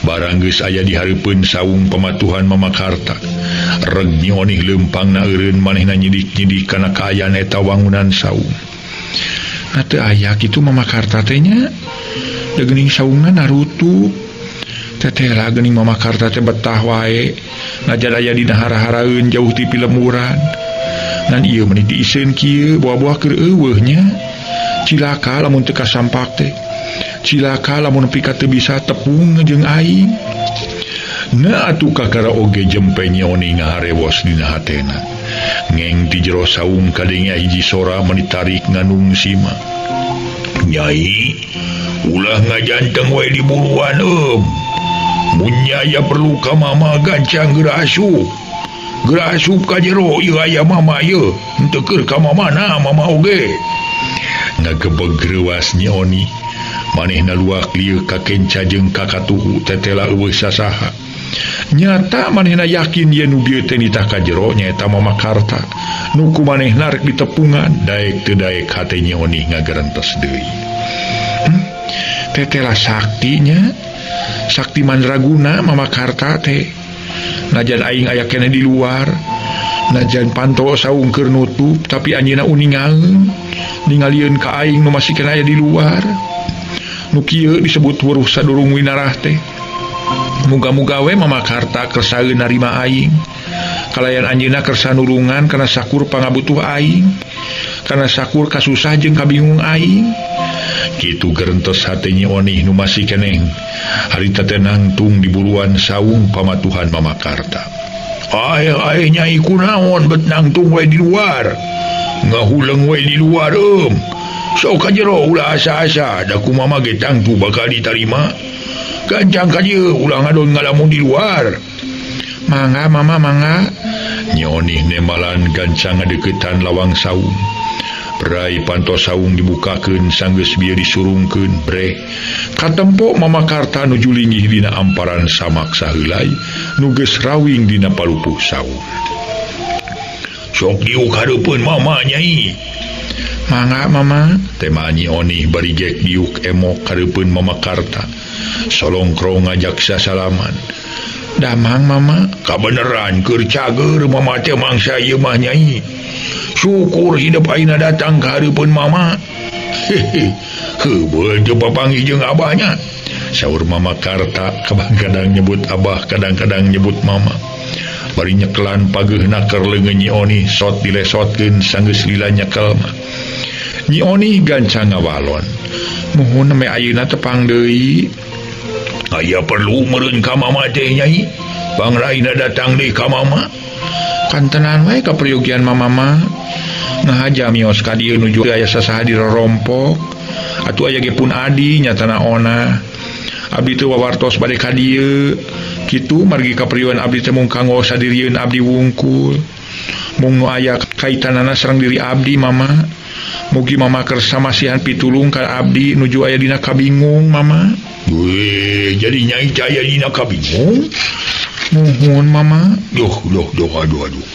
Barang geus aya di hareupeun saung pamatuhan Mama Karta, reg Nyi Onih lempangna eureun manehna nyidik-nyidik kana kaayaan eta wangunan saung. Na teu aya kitu Mama Karta teh nya. Da geuning saungna narutup. Tetela geuning Mama Karta teh betah wae najan aya dina hara-haraeun jauh ti pilemuran. Ngan ieu meuni diiseun kieu buah-buah keur eueuh nya. Cilaka lamun teu kasampak teh. Cilaka lamun nepi ka teu bisa tepung jeung aing. Na atuh kakara oge jempe Nyi Onih ngaharewos dina hatena. Ngeng ti jero saung kadenge hiji sora meuni tarik nganung sima. Nyai, ulah ngajanteng wae di buruan eum. Mun aya perlu ka mama gancang geura asup. Geura asup ka jero ieu aya mama ieu. Henteu keur ka mamana mama oge. Ngagebeg reuas Nyi Onih. Manehna luak lieu ka kenca jeung ka katuhu tetela eueuh sasaha. Nyata manehna yakin yen nu bieu teh nitah ka jero nyaeta Mama Karta. Nu ku manehna rek ditepungan daek teu daek hate Nyi Onih ngagerentes deui. Tetela saktinya. Sakti mandraguna Mama Karta teh. Najan aing aya keneh di luar, najan panto saung keur nutup tapi anjeunna uningaeun ningalieun ka aing nu masih keneh aya di luar. Nu kieu disebut weruh sadurung winarah teh. Muga-muga we Mama Karta kersaeun narima aing. Kalayan anjeunna kersa nulungan kana sakur pangabutuh aing, kana sakur kasusah jeung kabingung aing. Kitu gerentes hate Nyi Onih nu masih keneh harita teh nangtung di buruan saung pamatuhan Mama Karta. Ae nyai kunaon bet nangtung we di luar. Ngahuleng we di luar eum. Sok ka jero ulah asa-asa da ku mama ge tangtu bakal ditarima. Gancang ka dieu ulah ngadon ngalamun di luar. Mangga mama mangga. Nyi Onih nembalan gancang ngadeukeutan lawang saung. Berai panto saung dibukakeun sanggeus bieu disurungkeun breh. Katempo Mama Karta nuju linggih dina amparan samak saheulai nu geus rawing dina palupuh saung. Sok diuk hareupeun mama nyai. Mangga mama, tema Nyi Onih bari gek diuk emok hareupeun Mama Karta. Solongkrong ngajak sasalaman. Damang mama, kabeneran keur cager mama teh mangsa ieu mah nyai. Syukur hidup ayeuna datang ka hareupeun mama. Hehe, heubeul teu papanggih jeung abahnya. Saur Mama Karta kadang-kadang nyebut abah, kadang-kadang nyebut mama. Bari nyekelan pageuhna keur leungeun Nyi Onih sot dilesotkeun sanggeus lila nyekel mah. Nyi Onih gancang ngawalon. Muhun me ayeuna tepang deui. Aya perlu meureun ka mama teh nyai. Pangraina datang deui ka mama. Kantenan wae kaperyogian mama mah. Nah aja mios ka dieu nuju aya sasaha dirorompok. Atuh aya ge pun adi nyatana ona. Abdi teu wawartos bade ka dieu. Kitu margi kaperyogian abdi teh mung kanggo sadirieun abdi wungkul. Mung nu aya kaitanana sareng diri abdi mama. Mugi mama kersa masihan pitulung ka abdi nuju aya dina kabingung mama. Weh, jadi nyai aya dina kabingung? Muhun mama. Duh duh duh aduh aduh.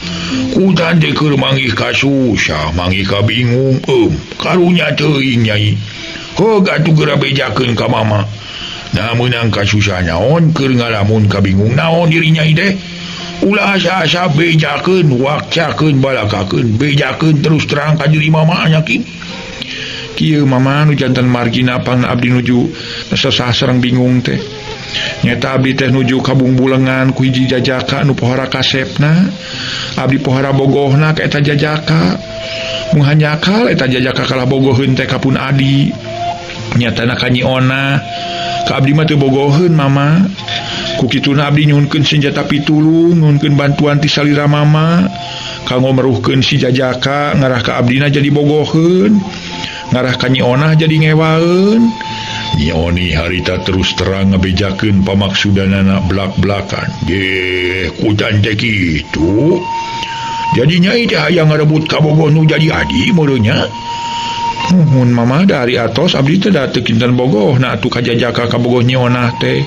Kutan teh keur manggih kasusah, manggih kabingung. Karunya teuing nyai. Heug atuh geura bejakeun ka mama. Nah meunang kasusah naon keur ngalamun kabingung naon diri nyai teh. Ulah asa-asa bejakeun, wakcakeun, balakakeun, bejakeun terus terang ka diri mama nyakin. Kieu mama nu janten margina pangna abdi nuju sesah sareng bingung teh. Nyata abdi teh nuju kabungbulengan ku hiji jajaka nu pohara kasepna. Abdi pohara bogohna ka eta jajaka. Mung hanjakal eta jajaka kalah bogoheun teh ka pun adi. Nyatana ka Nyi Ona ka abdi mah teu bogoheun mama. Ku kituna abdi nyuhunkeun senjata pitulung, nyuhunkeun bantuan ti salira mama kanggo meruhkeun si jajaka ngarah ka abdina jadi bogoheun, ngarah ka Nyi Onah jadi ngewaeun. Nyi Oni harita terus terang ngabejakeun pamaksudanana blak-blakan. Geh, kutan teh kitu. Jadi nyai teh hayang ngarebut kabogoh nu jadi adi meureun nya. Muhun mama dari atos abdi teh da teu kinten bogohna atuh ka jajaka kabogoh Nyi Onah teh.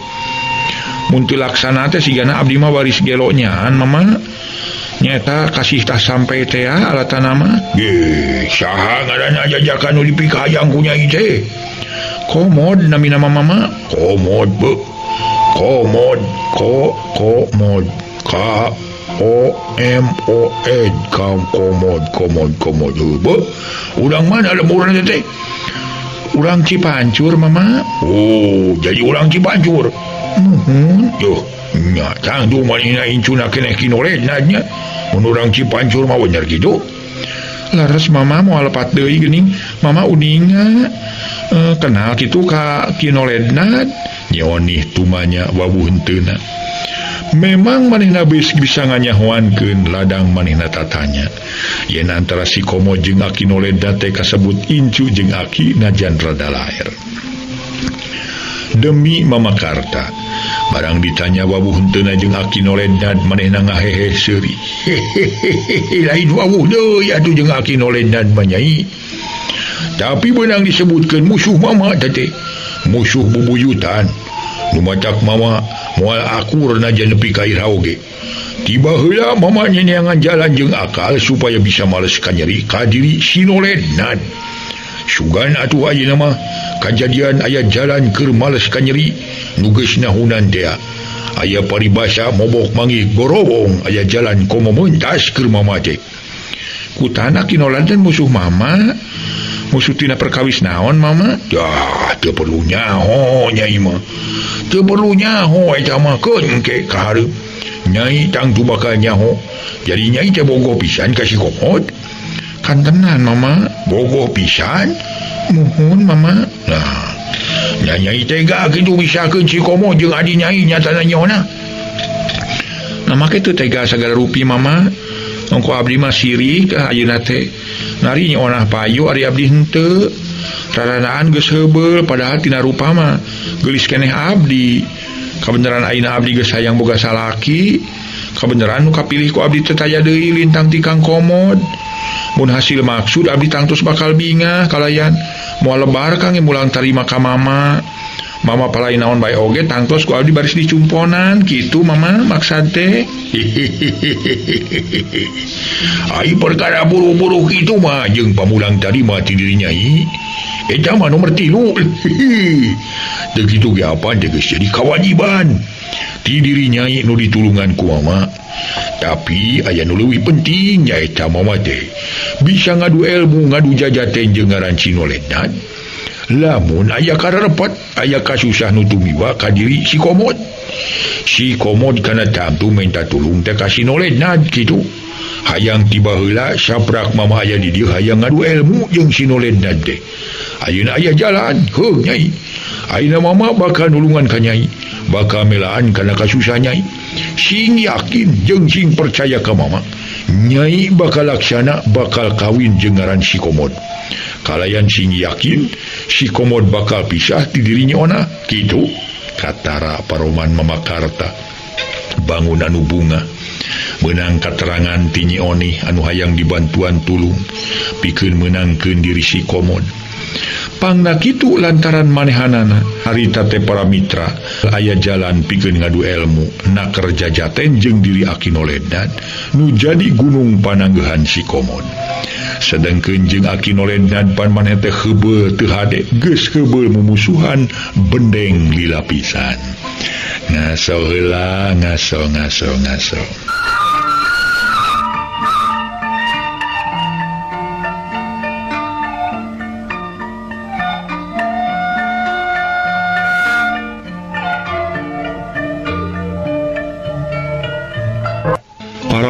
Mun teu laksana teh sigana abdi mah waris gelo nyaan mama. Nyata kasih tah sampai teh alatana mah. Geh, saha ngaranna jajaka nu dipikahayang ku nyai teh? Komod namina mama. Komod be. Komod ko komod K O M O N kam komod komod komod be. Urang mana lemburan teh? Urang Cipancur mama. Oh, jadi urang Cipancur. Muhun. Duh, nya tangtu manehna incuna keneh kinoledna nya. Mun urang Cipancur mah bener kitu. Laras mama moal lepat deui geuning. Mama uninga kenal kitu ka kinoledna. Nyi Onih tumanya wawuh henteuna. Memang manehna bisa nganyahoankeun ladang manehna tatanya. Yen antara si Komo jeung Aki Noledna teh kasebut incu jeung aki najan rada laer. Demi Mama Karta, barang ditanya wawuh henteuna jeung Aki Noledna manehna ngahehe seuri. Hehehe, lain wawuh deui atuh jeung Aki Noledna mah nyai. Tapi beunang disebutkeun musuh mama teh, musuh bubuyutan. Nu matak mama moal akur najan nepi ka iraha oge. Tiba heula mama nyeneangan jalan jeung akal supaya bisa males kanyeri ka diri si Noledna. Sugan atuh ayeuna mah kajadian aya jalan keur males kanyeri nu geus nahunan teh. Aya paribasa mobok manggih gorowong aya jalan komo mentas keur mama teh. Kutana Ki Noledna musuh mama. Musuh tina perkawis naon mama? Yah, teu perlu nyaho nyai mah. Teu perlu nyaho eta mah keun ke ka hareup. Nyai tangtu bakal nyaho. Jadi nyai teh bogoh pisan ka si Komod. Kantenan mama, bogoh pisan. Muhun mama. Nah, nyai tega kitu misakeun si Komod jeung adi nyai nyatana nyona. Nah, make teu tega sagala rupi mama. Ongko abdi mah sirik ayeuna teh. Nari Nyi Onah payu ari abdi henteu. Raranaan geus heubeul padahal tina rupa mah geulis keneh abdi. Kabeneran ayeuna abdi geus hayang boga salaki. Kabeneran nu kapilih ku abdi teh taya deui lintang ti Kang Komod. Mun hasil maksud abdi tangtos bakal bingah kalayan moal lebar Kang mulang tarima ka mama. Mama palai naon bae oge tangtos ku abdi baris dicumponan kitu mama maksad teh. Ai perkara buru-buru kitu mah jeung pamulang tarima ti diri nyai. Eta mah nomor 3. Teu kitu ge apan teh geus jadi kawajiban ti diri nyai nu ditulungan ku mama. Tapi aya nu leuwih penting nyaeta mama teh bisa ngadu ilmu ngadu jajaten jeung ngaran si Noledna. Lamun aya kararepot aya kasusah nu tumiwa ka diri si Komod. Si Komod kana tangtu minta tulung teh ka si Noledna kitu. Hayang tiba heula saprak mama aya di dieu hayang ngadu ilmu jeung si Noledna teh. Ayeuna aya jalan heuh nyai. Ayeuna mama bakal nulungan ka nyai, bakal melaan kana kasusah nyai. Sing yakin jeung sing percaya ka mama, nyai bakal laksana bakal kawin jeung ngaran si Komod. Kalayan sing yakin si Komod bakal pisah ti diri Nyi Ona kitu katara paroman Mama Karta. Bangun anu bunga meunang katerangan ti Nyi Oni anu hayang dibantuan tulung pikeun meunangkeun diri si Komod. Pangna kitu lantaran manehanana harita teh para mitra aya jalan pikeun ngadu ilmu naker jajaten jeung diri Aki Noledna nu jadi gunung pananggehan si Komod. Sedangkeun jeung Aki Noledna pan maneh teh heubeul teu hade geus heubeul mumusuhan bendeng lila pisan. Ngaso heula ngaso ngaso ngaso.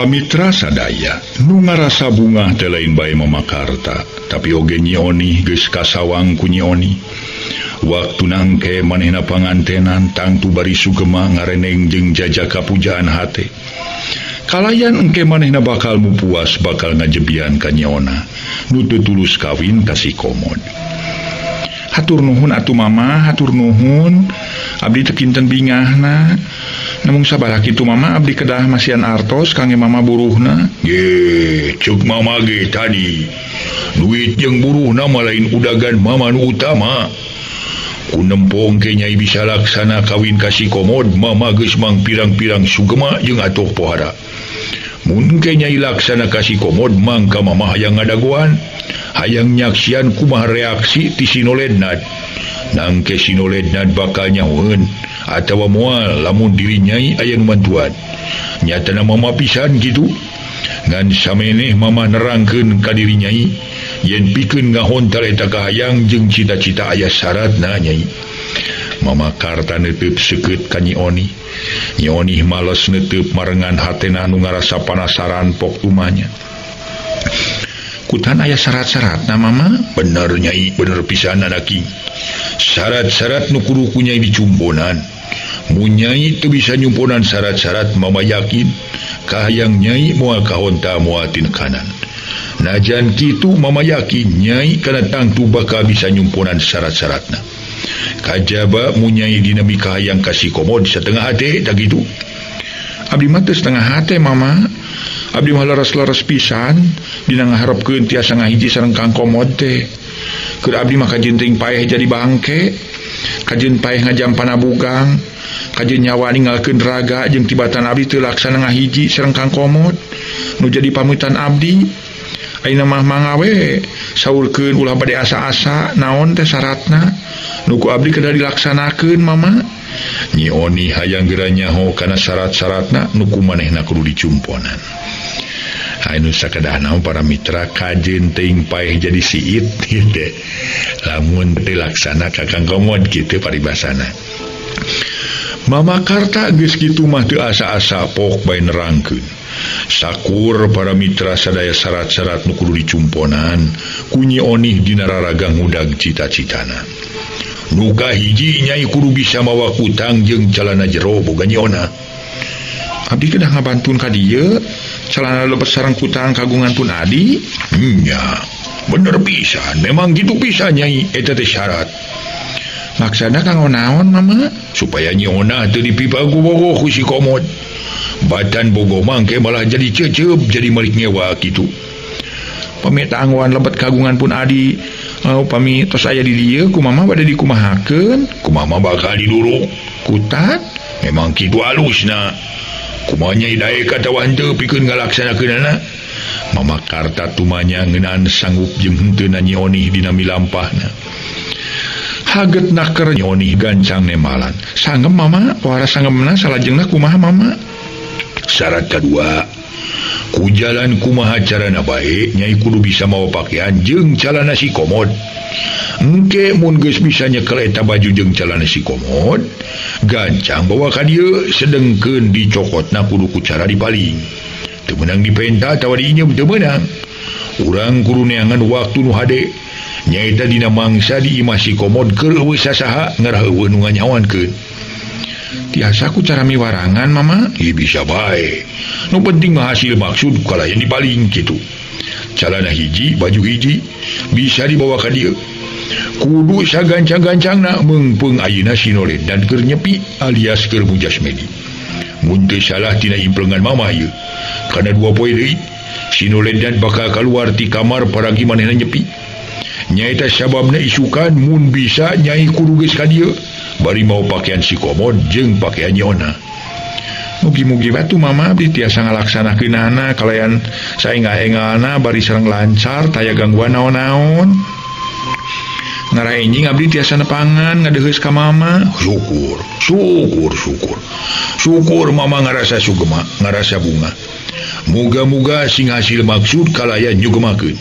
Para mitra sadaya nu ngarasa bungah teh lain bae Mama Karta, tapi oge Nyi Onih geus kasawang ku Nyi Onih. Waktu nangke manehna pangantenan tangtu bari sugema ngareneng jeung jajaka pujaan hate. Kalayan engke manehna bakal mupuas bakal ngajebian ka Nyi Ona nu teu tulus kawin ka si Komod. Hatur nuhun atuh Mama, hatur nuhun. Abdi teu kinten bingahna. Namung sabaraha kitu Mama abdi kedah masihan artos kangge Mama buruhna. Ge, ceuk Mama ge tadi. Duit jeung buruhna mah lain udagan Mama nu utama. Ku nempong ke Nyai bisa laksana kawin ka si Komod, Mama geus mang pirang-pirang sugema jeung atoh pohara. Mun ke Nyai laksana ka si Komod mangka Mama hayang ngadagoan, hayang nyaksian kumaha reaksi ti si Nolednad. Nangke si Nolednad bakal nyahoeun atawa moal lamun diri Nyai aya nu mantuan. Nyatana Mama pisan kitu. Ngan sameneh Mama nerangkeun ka diri Nyai yen pikeun ngahontal eta kahayang jeung cita-cita aya syaratna Nyai. Mama Karta neuteub seukeut ka Nyi Onih. Nyi Onih males neuteub marengan hatena nu ngarasa panasaran pok tumanya. Kutan aya syarat-syaratna Mama? Bener Nyai, bener pisan anaki. Syarat-syarat nu kudu ku Nyai dicumponan. Mun Nyai teu bisa nyumponan syarat-syarat, Mama yakin kahayang Nyai moal kahonta moal tinekanan. Najan kitu Mama yakin Nyai kana tangtu bakal bisa nyumponan syarat-syaratna. Kajaba mun Nyai dina mikahayang ka si Komod setengah hate tak kitu. Abdi mah teu setengah hate Mama. Abdi mah leres-leres pisan dina ngaharepkeun tiasa ngahiji sareng Kang Komod teh. Keur abdi mah kajeun teuing paeh jadi bangke, kajeun paeh ngajampana bugang, kajeun nyawa ninggalkeun raga jeung tibatan abdi teu laksana ngahiji sareng Kang Komod nu jadi pamutan abdi. Ayeuna mah mangawe saurkeun ulah bade asa-asa naon teh syaratna nu ku abdi kedah dilaksanakeun Mama. Nyi Onih hayang geura nyaho kana syarat-syaratna nu ku manehna kudu dicumponan. Anu sakedahna para mitra kajeun teuing paeh jadi siit gitu. Lamun teu laksana ka Kang Komod kitu paribasana. Mama Karta geus kitu mah teu asa-asa pok bae nerangkeun. Sakur para mitra sadaya syarat-syarat nu kudu dicumponan ku Nyi Onih dina raraga ngudag cita-citana. Nu kahiji Nyai kudu bisa mawa kutang jeung calana jero boga Nyi Ona. Abdi kedah ngabantun ka dieu calana lebet sareng kutang kagungan pun adi. Nya, bener pisan, memang gitu pisan Nyai, eta teh syarat. Maksana kanggo naon Mama? Supaya Nyi Ona teu dipipa ku bogoh ku si Komod. Batan bogo mangke malah jadi cecep jadi malik ngewa kitu. Pami tangguan lebet kagungan pun adi, pami tos aya di dieu ku Mama bade dikumahakeun? Ku Mama bakal diduruk. Kutat? Memang kitu alusna. Kumaha Nyai daek atawa henteu pikeun ngalaksanakeunana? Mama Karta tumanya ngeunaan sanggup jeung henteu na Nyi Onih dina milampahna. Haget naker Nyi Onih gancang nemalan. Sanggem Mama, pohara sanggemna salajengna kumaha Mama? Syarat kedua, ku jalan kumaha carana bae Nyai kudu bisa mawa pakaian jeung calana si Komod. Engke mun geus bisa nyekel eta baju jeung calana si Komod, gancang bawa ka dieu sedengkeun dicokotna kudu ku cara dipaling. Teu meunang dipenta atawa diinjem teu meunang. Urang kudu neangan waktu nu hade. Nyaeta dina mangsa di imah si Komod keur eueuh sasaha ngarah eueuh nu nganyawankeun. Tiasa ku cara miwarangan Mama? Ih bisa bae. Nu penting mah hasil maksud kalayan dipaling kitu. Calana hiji, baju hiji bisa dibawa ka dieu. Kudu sagancang-gancangna meungpeung ayeuna si Nolednad keur nyepi alias keur mujasmedi. Mun teu salah tina implengan Mama ieu. Kana dua poe deui si Nolednad bakal kaluar ti kamar paragi manehna nyepi. Nyaeta sababna isukan mun bisa Nyai kudu geus ka dieu bari mau pakaian si Komod jeung pakaian Nyi Ona. Mugi-mugi batu Mama abdi tiasa ngalaksanakeunana kalayan saengal-engalna bari sareng lancar taya gangguan naon-naon. Ngarah enjing abdi tiasa nepangan ngadeheus ka Mama. Syukur, syukur, syukur. Syukur Mama ngarasa sugema, ngarasa bunga. Muga-muga sing hasil maksud kalayan nyugemakeun.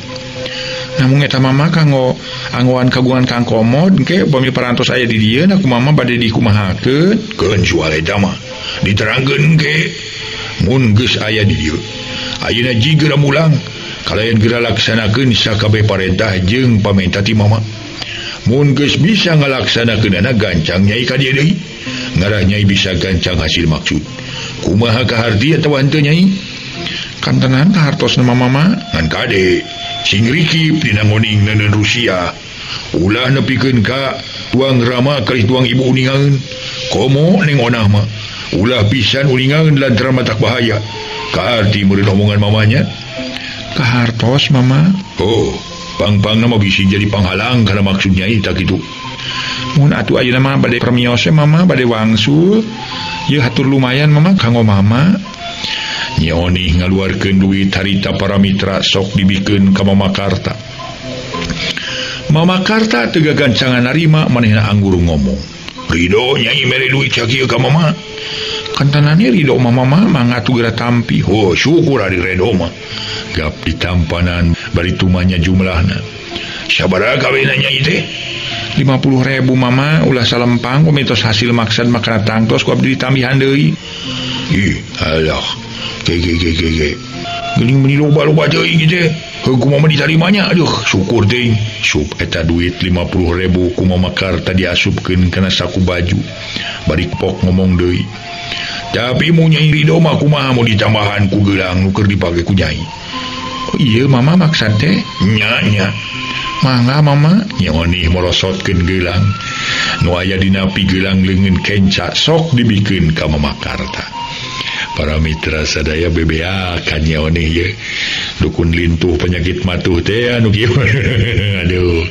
Namun eta Mama kanggo anggoan kagungan Kang Komod engke upami parantos aya di dieu ku Mama bade dikumahakeun. Keun soal eta mah diterangkeun engke mun geus aya di dieu. Ayeuna jigera mulang kalayan geura laksanakeun sakabeh parentah jeung pamenta ti mama. Mun geus bisa ngalaksanakeunana gancang nyai ka dieu deui. Ngarah nyai bisa gancang hasil maksud. Kumaha kaharti atawa henteu nyai? Kantenan kahartosna mama ngan kade sing rikip dina ngoning neundeun Rusia. Ulah nepikeun ka tuang rama kalih tuang ibu uningaeun. Komo ning onah mah ulah pisan uningaeun lantaran matak bahaya. Kaharti meureun omongan mamanya? Kahartos mama. Oh, pang-pangna mah bisi jadi panghalang kana maksud nyai tak kitu. Mun atuh ayeuna mah bade permios mama bade wangsul. Ieu hatur lumayan mama kanggo mama. Nyi Onih ngaluarkeun duit harita para mitra sok dibikeun ka Mama Karta. Mama Karta teu gagancangan narima manehna anggur ngomong. Ridho nyai mere duit sakieu ka mama. Kantanane ridho mama mah mangga atuh geura tampi. Oh, syukur ari ridho mah. Gap ditampanan bari tumanya jumlahna. Sabaraha kawena nyai teh? 50.000 mama ulah salempang kumitos hasil maksad makana tangtos ku abdi ditambihan deui. Ih, alah. Ge ge ge ge ge. Geuning meuni loba-loba teuing teh. Heuh kumaha ditarimanya? Aduh, syukur teuing. Sup eta duit 50.000 ku Mama Karta diasupkeun kana saku baju. Bari pok ngomong deui. Tapi mun nyai ridho mah kumaha mun ditambahan ku gelang nu keur dipake ku nyai. Oh, iya mama maksad teh? Nya nya. Mangga mama. Nyi Onih morosotkeun gelang. Nu aya dina pigelang leungeun kenca sok dibikeun ka Mama Karta. Para mitra sadaya BBA kan Nyi Onih ye. Dukun lintuh penyakit matuh teh anu kieu. Aduh,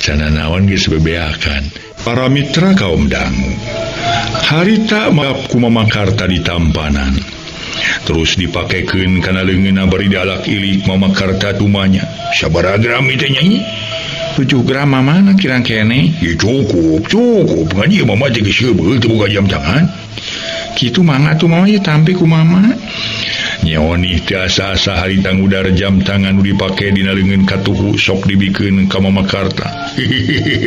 cana naon geus BBA kan. Para mitra kaum dangu. Harita maap ku Mama Karta ditampanan. Terus dipakekeun kana leungeunna bari dialak ilik Mama Karta tumanya. Sabaraha gram ieu teh nyai? 7 gram mama na kirang kene. Ya cukup, cukup. Ngan ieu mama teh geus heubeul teu boga jam tangan. Kitu mangga tuh mama ya tampi ku mama. Nyi Onih teu asa-asa harita ngudar jam tangan nu dipake dina leungeun katuhu sok dibikeun ka Mama Karta.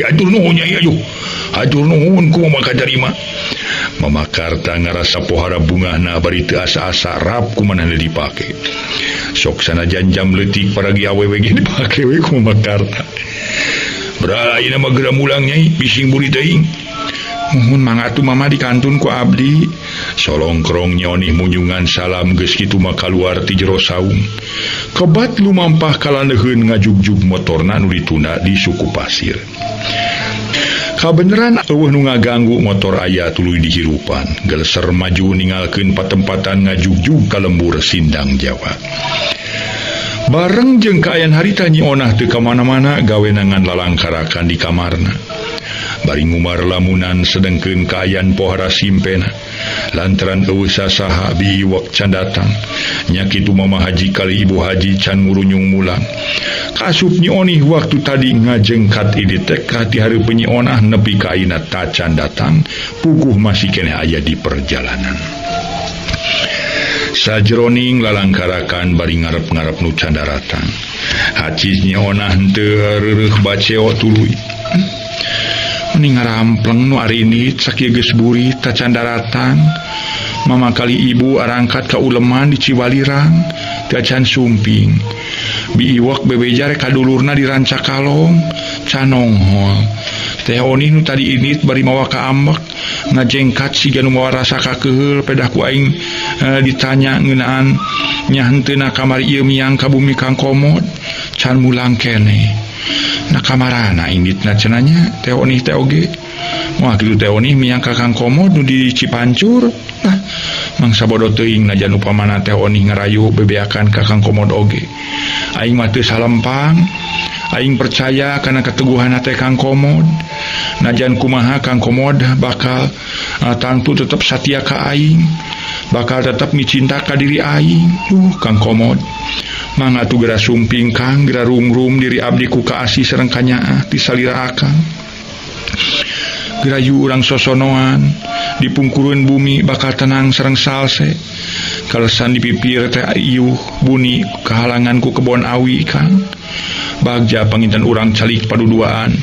Atur nuhun nyai aduh. Atur nuhun ku mama katarima. Mama Karta ngarasa pohara bungahna bari teu asa-asa rap ku manehna dipake. Sok sanajan jam leutik paragi awewe ge dipake we ku Mama Karta. Bra ayeuna mah geura mulang nyai bising buri teuing. Muhun mangga atuh mama dikantun ku abdi. Solongkrong Nyi Onih munyungan salam geus kitu mah kaluar ti jero saung. Kebat lumampah kalaneuheun ngajugjug motorna nu ditunda di suku pasir. Kabeneran eueuh nu ngaganggu motor aya tuluy dihirupan. Geleser maju ninggalkeun patempatan ngajugjug ka lembur Sindang Jawa. Bareng jeung kaayaan harita Nyi Onah teu ka mana-mana gawenangan lalangkarakan di kamarna. Bari ngumar lamunan sedengkeun kaayaan pohara simpena. Lantaran eueuh sasaha biiwak can datang. Nya kitu Mama Haji kali Ibu Haji can ngurunyung mulang. Kasup Nyi Onih waktu tadi ngajengkat ide teh ka ti hareupeun Nyi Onah nepi ka ayeuna tacan datang, puguh masih keneh aya di perjalanan. Sajroning lalangkarakan bari ngarep-ngarep nu can daratang. Hacis Nyi Onah henteu reureuh baceo tuluy. Meni ngarampleng nu arinit sakieu geus burit tacan daratang. Mama kali ibu arangkat ka uleman di Ciwalirang tacan sumping. Biiwak bebeja rek kadulurna di Rancakalong can nonghol. Teh Onih nu tadi init bari mawa ka ambek ngajengkat siga nu mawa rasa kakeheul pedah ku aing ditanya ngeunaan nya henteuna kamari ieu miang ka bumi Kang Komod can mulang keneh. Na kamarana inditna cenah nya Teh Onih teh oge. Moal kitu Teh Onih miang ka Kang Komod nu di Cipancur. Nah, mangsa bodoh teuing najan upamana Teh Onih ngarayu bebeakan ka Kang Komod oge. Aing mah teu salempang. Aing percaya kana keteguhan teh Kang Komod. Najan kumaha Kang Komod bakal tangtu tetep satia ka aing. Bakal tetep micinta ka diri aing. Duh Kang Komod. Mangga atuh geura sumping Kang, geura rungrum diri abdi ku kaasih sareng kanyaah ti salira akang. Geura yu urang sosonoan dipungkureun bumi bakal tenang sareng salse. Kalesan di pipir teh iuh buni kahalangan ku kebon awi Kang. Bagja panginten urang calik paduduaan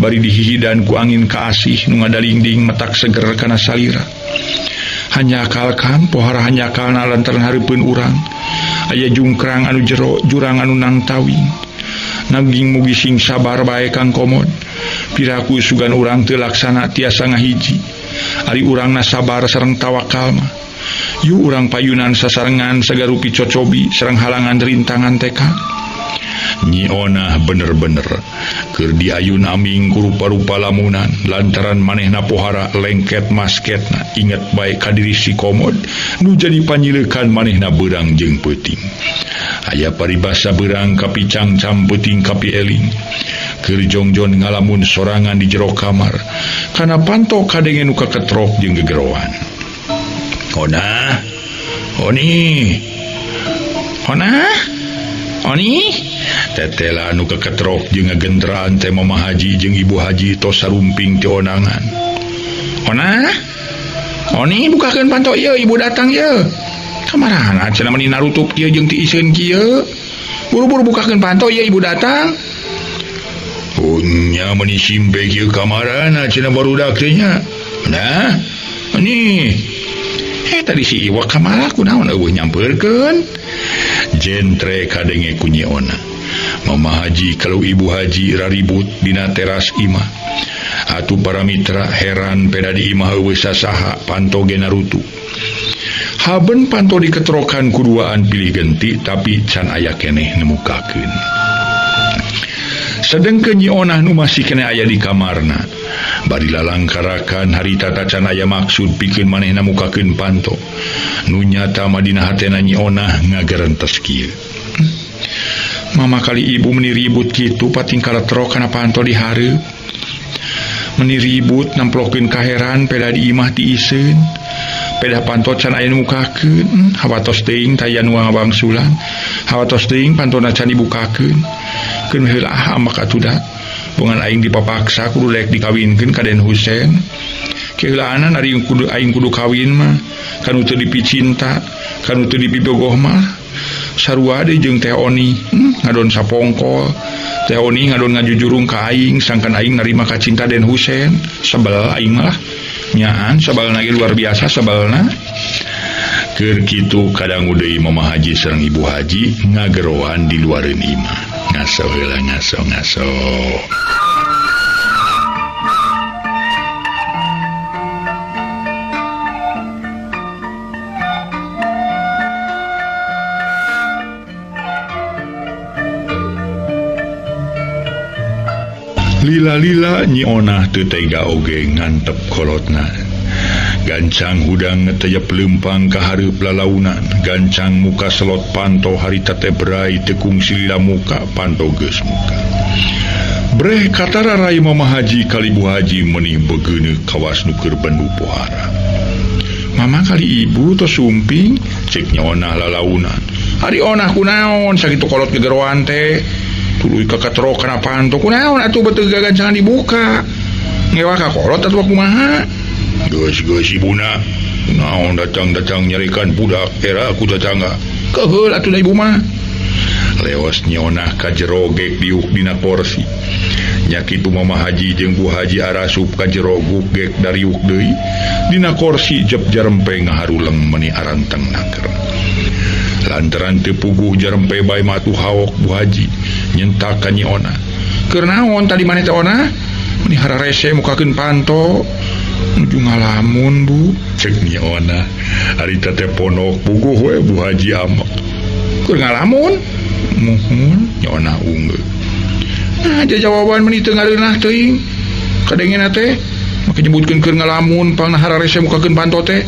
bari dihihidan ku angin kaasih nu ngadalingding metak seger kana salira. Hanjakal Kang, pohara hanjakalna lantaran hareupeun urang. Aya jungkrang anu jero jurang anu nangtawing. Nanging mugi sing sabar bae Kang Komod. Piraku sugan urang teu laksana tiasa ngahiji. Ari urangna sabar sareng tawakal mah. Yu urang payunan sasarengan sagarupi cocobi sareng halangan rintangan teka. Nyi Onah bener-bener keur diayun aming ku rupa-rupa lamunan lantaran manehna pohara lengket masketna inget bae ka diri si Komod nu jadi panyileukan manehna beurang jeung peuting. Aya paribasa beurang kapi cangcam peuting kapi eling. Keur jongjon ngalamun sorangan di jero kamar kana panto kadenge nu kaketrok jeung gegeroan. Onah, Oni, Onah, Oni. Tetela anu keketrok jeung ngagendraan teh Mama Haji jeung Ibu Haji tos sarumping ti onangan. Onah, Oni bukakeun panto ieu, ibu datang ieu. Kamarana cenah meuni narutup kieu jeung tiiseun kieu. Buru-buru bukakeun panto ieu ibu datang. Punya meuni simpe kieu kamarana cenah barudak teh nya. Nah, Oni. Tadi si Iwa kamara kunaon eueuh nyampeurkeun. Jentre kadenge ku Nyi Onah. Mama Haji kalau Ibu Haji raribut dina teras imah. Atuh para mitra heran peda di imah eueuh sasaha panto ge narutu. Haben panto diketrokan kuduaan pilih genti tapi can aya keneh nemukakeun. Sedengkeun Nyi Onah nu masih keneh aya di kamarna. Bari lalangkarakan harita tacan aya maksud pikeun manehna mukakeun panto. Nu nyata mah dina hatena Nyi Onah ngagerentes kieu. Mama kali ibu meni ribut kitu pating kaletrok kana panto di hareup. Meni ribut namplokeun kaheran peda di imah tiiseun. Peda panto can aya nu mukakeun, hawatos teuing taya nu ngawangsulan. Hawatos teuing pantona can dibukakeun. Keun heula ah ambak atuh da. Bongan aing dipapaksa kudu lek dikawinkeun ka Den Husen. Keheulaanan ari kudu aing kudu kawin mah, kanu teu dipicinta, kanu teu dipibogoh mah. Sarua deui jeung Teh Oni, ngadon sapongkol. Teh Oni ngadon ngajujurung ka aing sangkan aing narima kacinta Den Husen. Sebel aing mah. Nyaan sebelna ge luar biasa sebelna. Keur kitu kadangu deui Mama Haji sareng Ibu Haji ngageroan di luareun imah. Ngaso heula ngaso ngaso. Lila-lila Nyi Onah teu tega oge ngantep kolotna. Gancang hudang ngeteyep leumpang ka hareup lalaunan, gancang muka selot panto harita teh berai teu kungsi lila muka panto geus muka. Breh katara rai Mama Haji kali Bu Haji meuni begeuneuh kawas nu keur bendu pohara. Mama kali ibu tos sumping cek Nyi Onah lalaunan. Ari Onah kunaon sakitu kolot gegeroan teh. Tuluy kaketrok kana panto kunaon atuh beuteung gagancangan dibuka. Ngewa ka kolot atuh kumaha? Geus-geus ibuna naon datang-datang nyarikan budak era ku tetangga. Keheul atuh da ibu mah. Leos Nyi Onah ka jero gek diuk dina korsi. Nya kitu Mama Haji jeung Bu Haji arasup ka jero gek dariuk deui dina korsi jep jarempe ngaharuleng meuni aranteng naker. Lantaran teu puguh jarempe bae matuh haok Bu Haji nyentak ka Nyi Onah. Keur naon tadi maneh teh Onah? Meuni hararese mukakeun panto. Nuju ngalamun Bu, cek Nyi Onah. Harita teh ponok puguh we Bu Haji amek. Keur ngalamun? Muhun Nyi Onah unggeuh. Nah, jawaban meuni teu ngareunah teuing. Kadengena teh make nyebutkeun keur ngalamun pangna hararese mukakeun panto teh.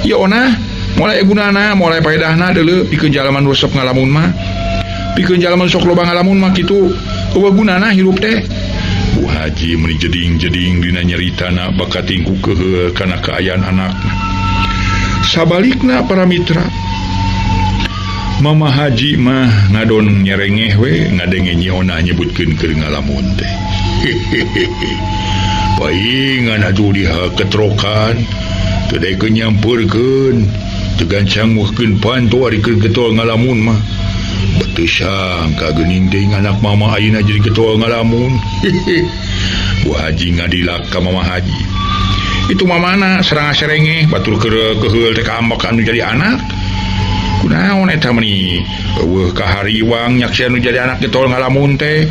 Ya Onah, mulai gunana, mulai paedahna deuleu pikeun jalma nu resep ngalamun mah. Pikeun jalma sok loba ngalamun mah kitu eueuh gunana hirup teh. Bu Haji meuni jeding-jeding dina nyaritana bakating ku keheul kana kaayaan anakna. Sabalikna para mitra, Mama Haji mah ngadon nyerengeh we ngadenge Nyi Onah nyebutkeun keur ngalamun teh. Hehehe. Paingan atuh diha ketrokan, teu daekeun nyampeurkeun, teu gancang muhkeun panto ari keur getol ngalamun mah. Betul sangka geuning teh anak mama ayeuna jadi getol ngalamun. Hehehe. Bu Haji ngadilak ka Mama Haji. Itu mamana serang serengeh batur keheul teh ka ambek anu jadi anak. Kunaon eta meni eueuh kahariwang nyaksian nu jadi anak getol ngalamun teh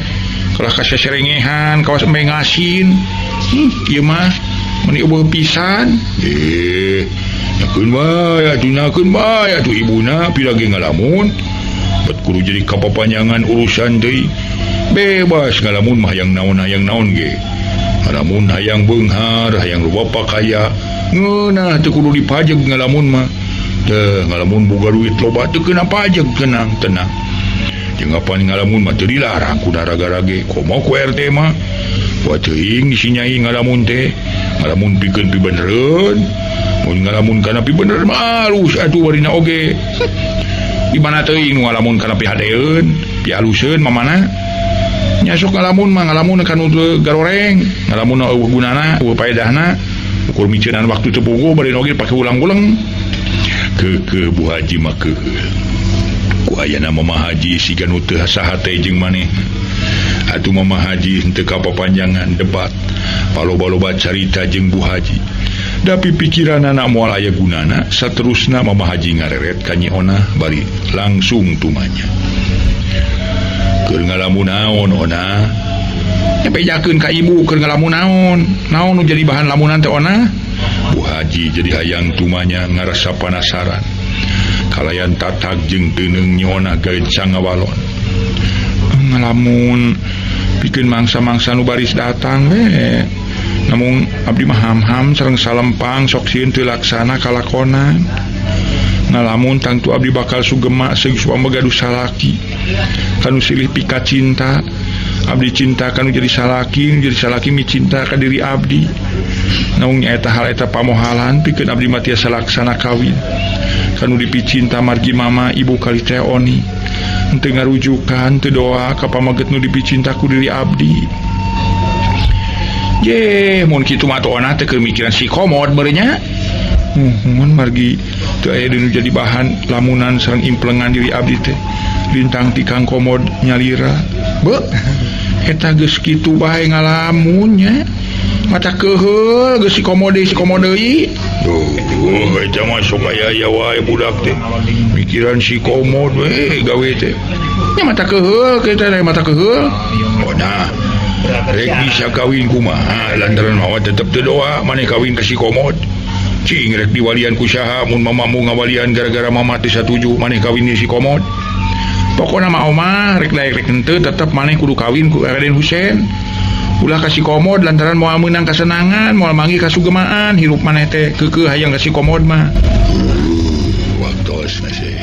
kalah kaseserengehan kawas embe ngasin. Ieu mah meni eueuh pisan. Nyakeun bae atuh nyakeun bae atuh ibuna pira ge ngalamun. Bet kudu jadi kapapanjangan urusan deui. Bebas ngalamun mah hayang naon ge. Ngalamun hayang beunghar, hayang loba pakaya. Ngeunah teu kudu dipajeg ngalamun mah. Teu ngalamun boga duit loba teu kena pajeg tenang tenang. Jeung apan ngalamun mah teu dilarang ku daraga-rage. Komo ku RT mah. Wah teuing si nyai ngalamun teh. Ngalamun pikeun pibenereun. Mun ngalamun kana pibener mah alus atuh warina oge. Di mana teuing nu ngalamun kana pihadeeun, pialuseun mamana. Nya sok ngalamun mah ngalamun kana garoreng, ngalamun eueuh gunana, eueuh paedahna. Ukur miceunan waktu teu puguh bari oge pake ulang-ulang. Keukeuh Bu Haji mah keukeuh. Ku ayana Mama Haji siga nu teu sahate jeung maneh. Atuh Mama Haji henteu kapapanjangan debat. Paloba-loba carita jeung Bu Haji. Tapi pikiranana moal aya gunana, saterusna Mama Haji ngareret ka Nyi Onah bari langsung tumanya. Keur ngalamun naon Onah? Nya bejakeun ka ibu keur ngalamun naon? Naon nu jadi bahan lamunan teh Onah? Bu Haji jadi hayang tumanya ngarasa panasaran. Kalayan tatag jeung teuneung Nyi Onah gancang ngawalon. Ngalamun pikeun mangsa-mangsa nu baris datang we. Namun abdi mah ham-ham sareng salempang sok sieun teu laksana kalakonan. Ngalamun tangtu abdi bakal sugema seung suami gaduh salaki. Kanu silih pika cinta, abdi cinta kanu jadi salaki micinta ka diri abdi. Namun nyaeta hal eta pamohalan pikeun abdi mah tiasa laksana kawin. Kanu dipicinta margi mama ibu kali teh Oni. Henteu ngarujukan teu doa ka pamaget nu dipicinta ku diri abdi. Ye, mun kitu mah atuh Onah teh keur mikiran si komod beureunnya. Muhun margi teu aya nu jadi bahan lamunan sareng implengan diri abdi teh. Lintang ti Kang Komod nyalira. Beuh, eta geus kitu bae ngalamun nya. Mata keuheul geus si komod deui. Duh, eta mah sok aya-aya wae budak teh. Mikiran si komod we gawe teh. Nya mata keuheul kitu teh mata keuheul. Onah rek bisa kawin kumaha lantaran mawa tetep teu doa maneh kawin ka si komod. Cing rek diwalian ku saha mun mamamu ngawalian gara-gara mama teu satuju maneh kawin si komod. Pokona mah omah rek daek rek henteu tetep maneh kudu kawin ku Raden Husein. Ulah ka si komod lantaran moal meunang kasenangan, moal manggih kasugemaan hirup maneh teh keukeuh hayang ka si komod mah. Waktosna sih.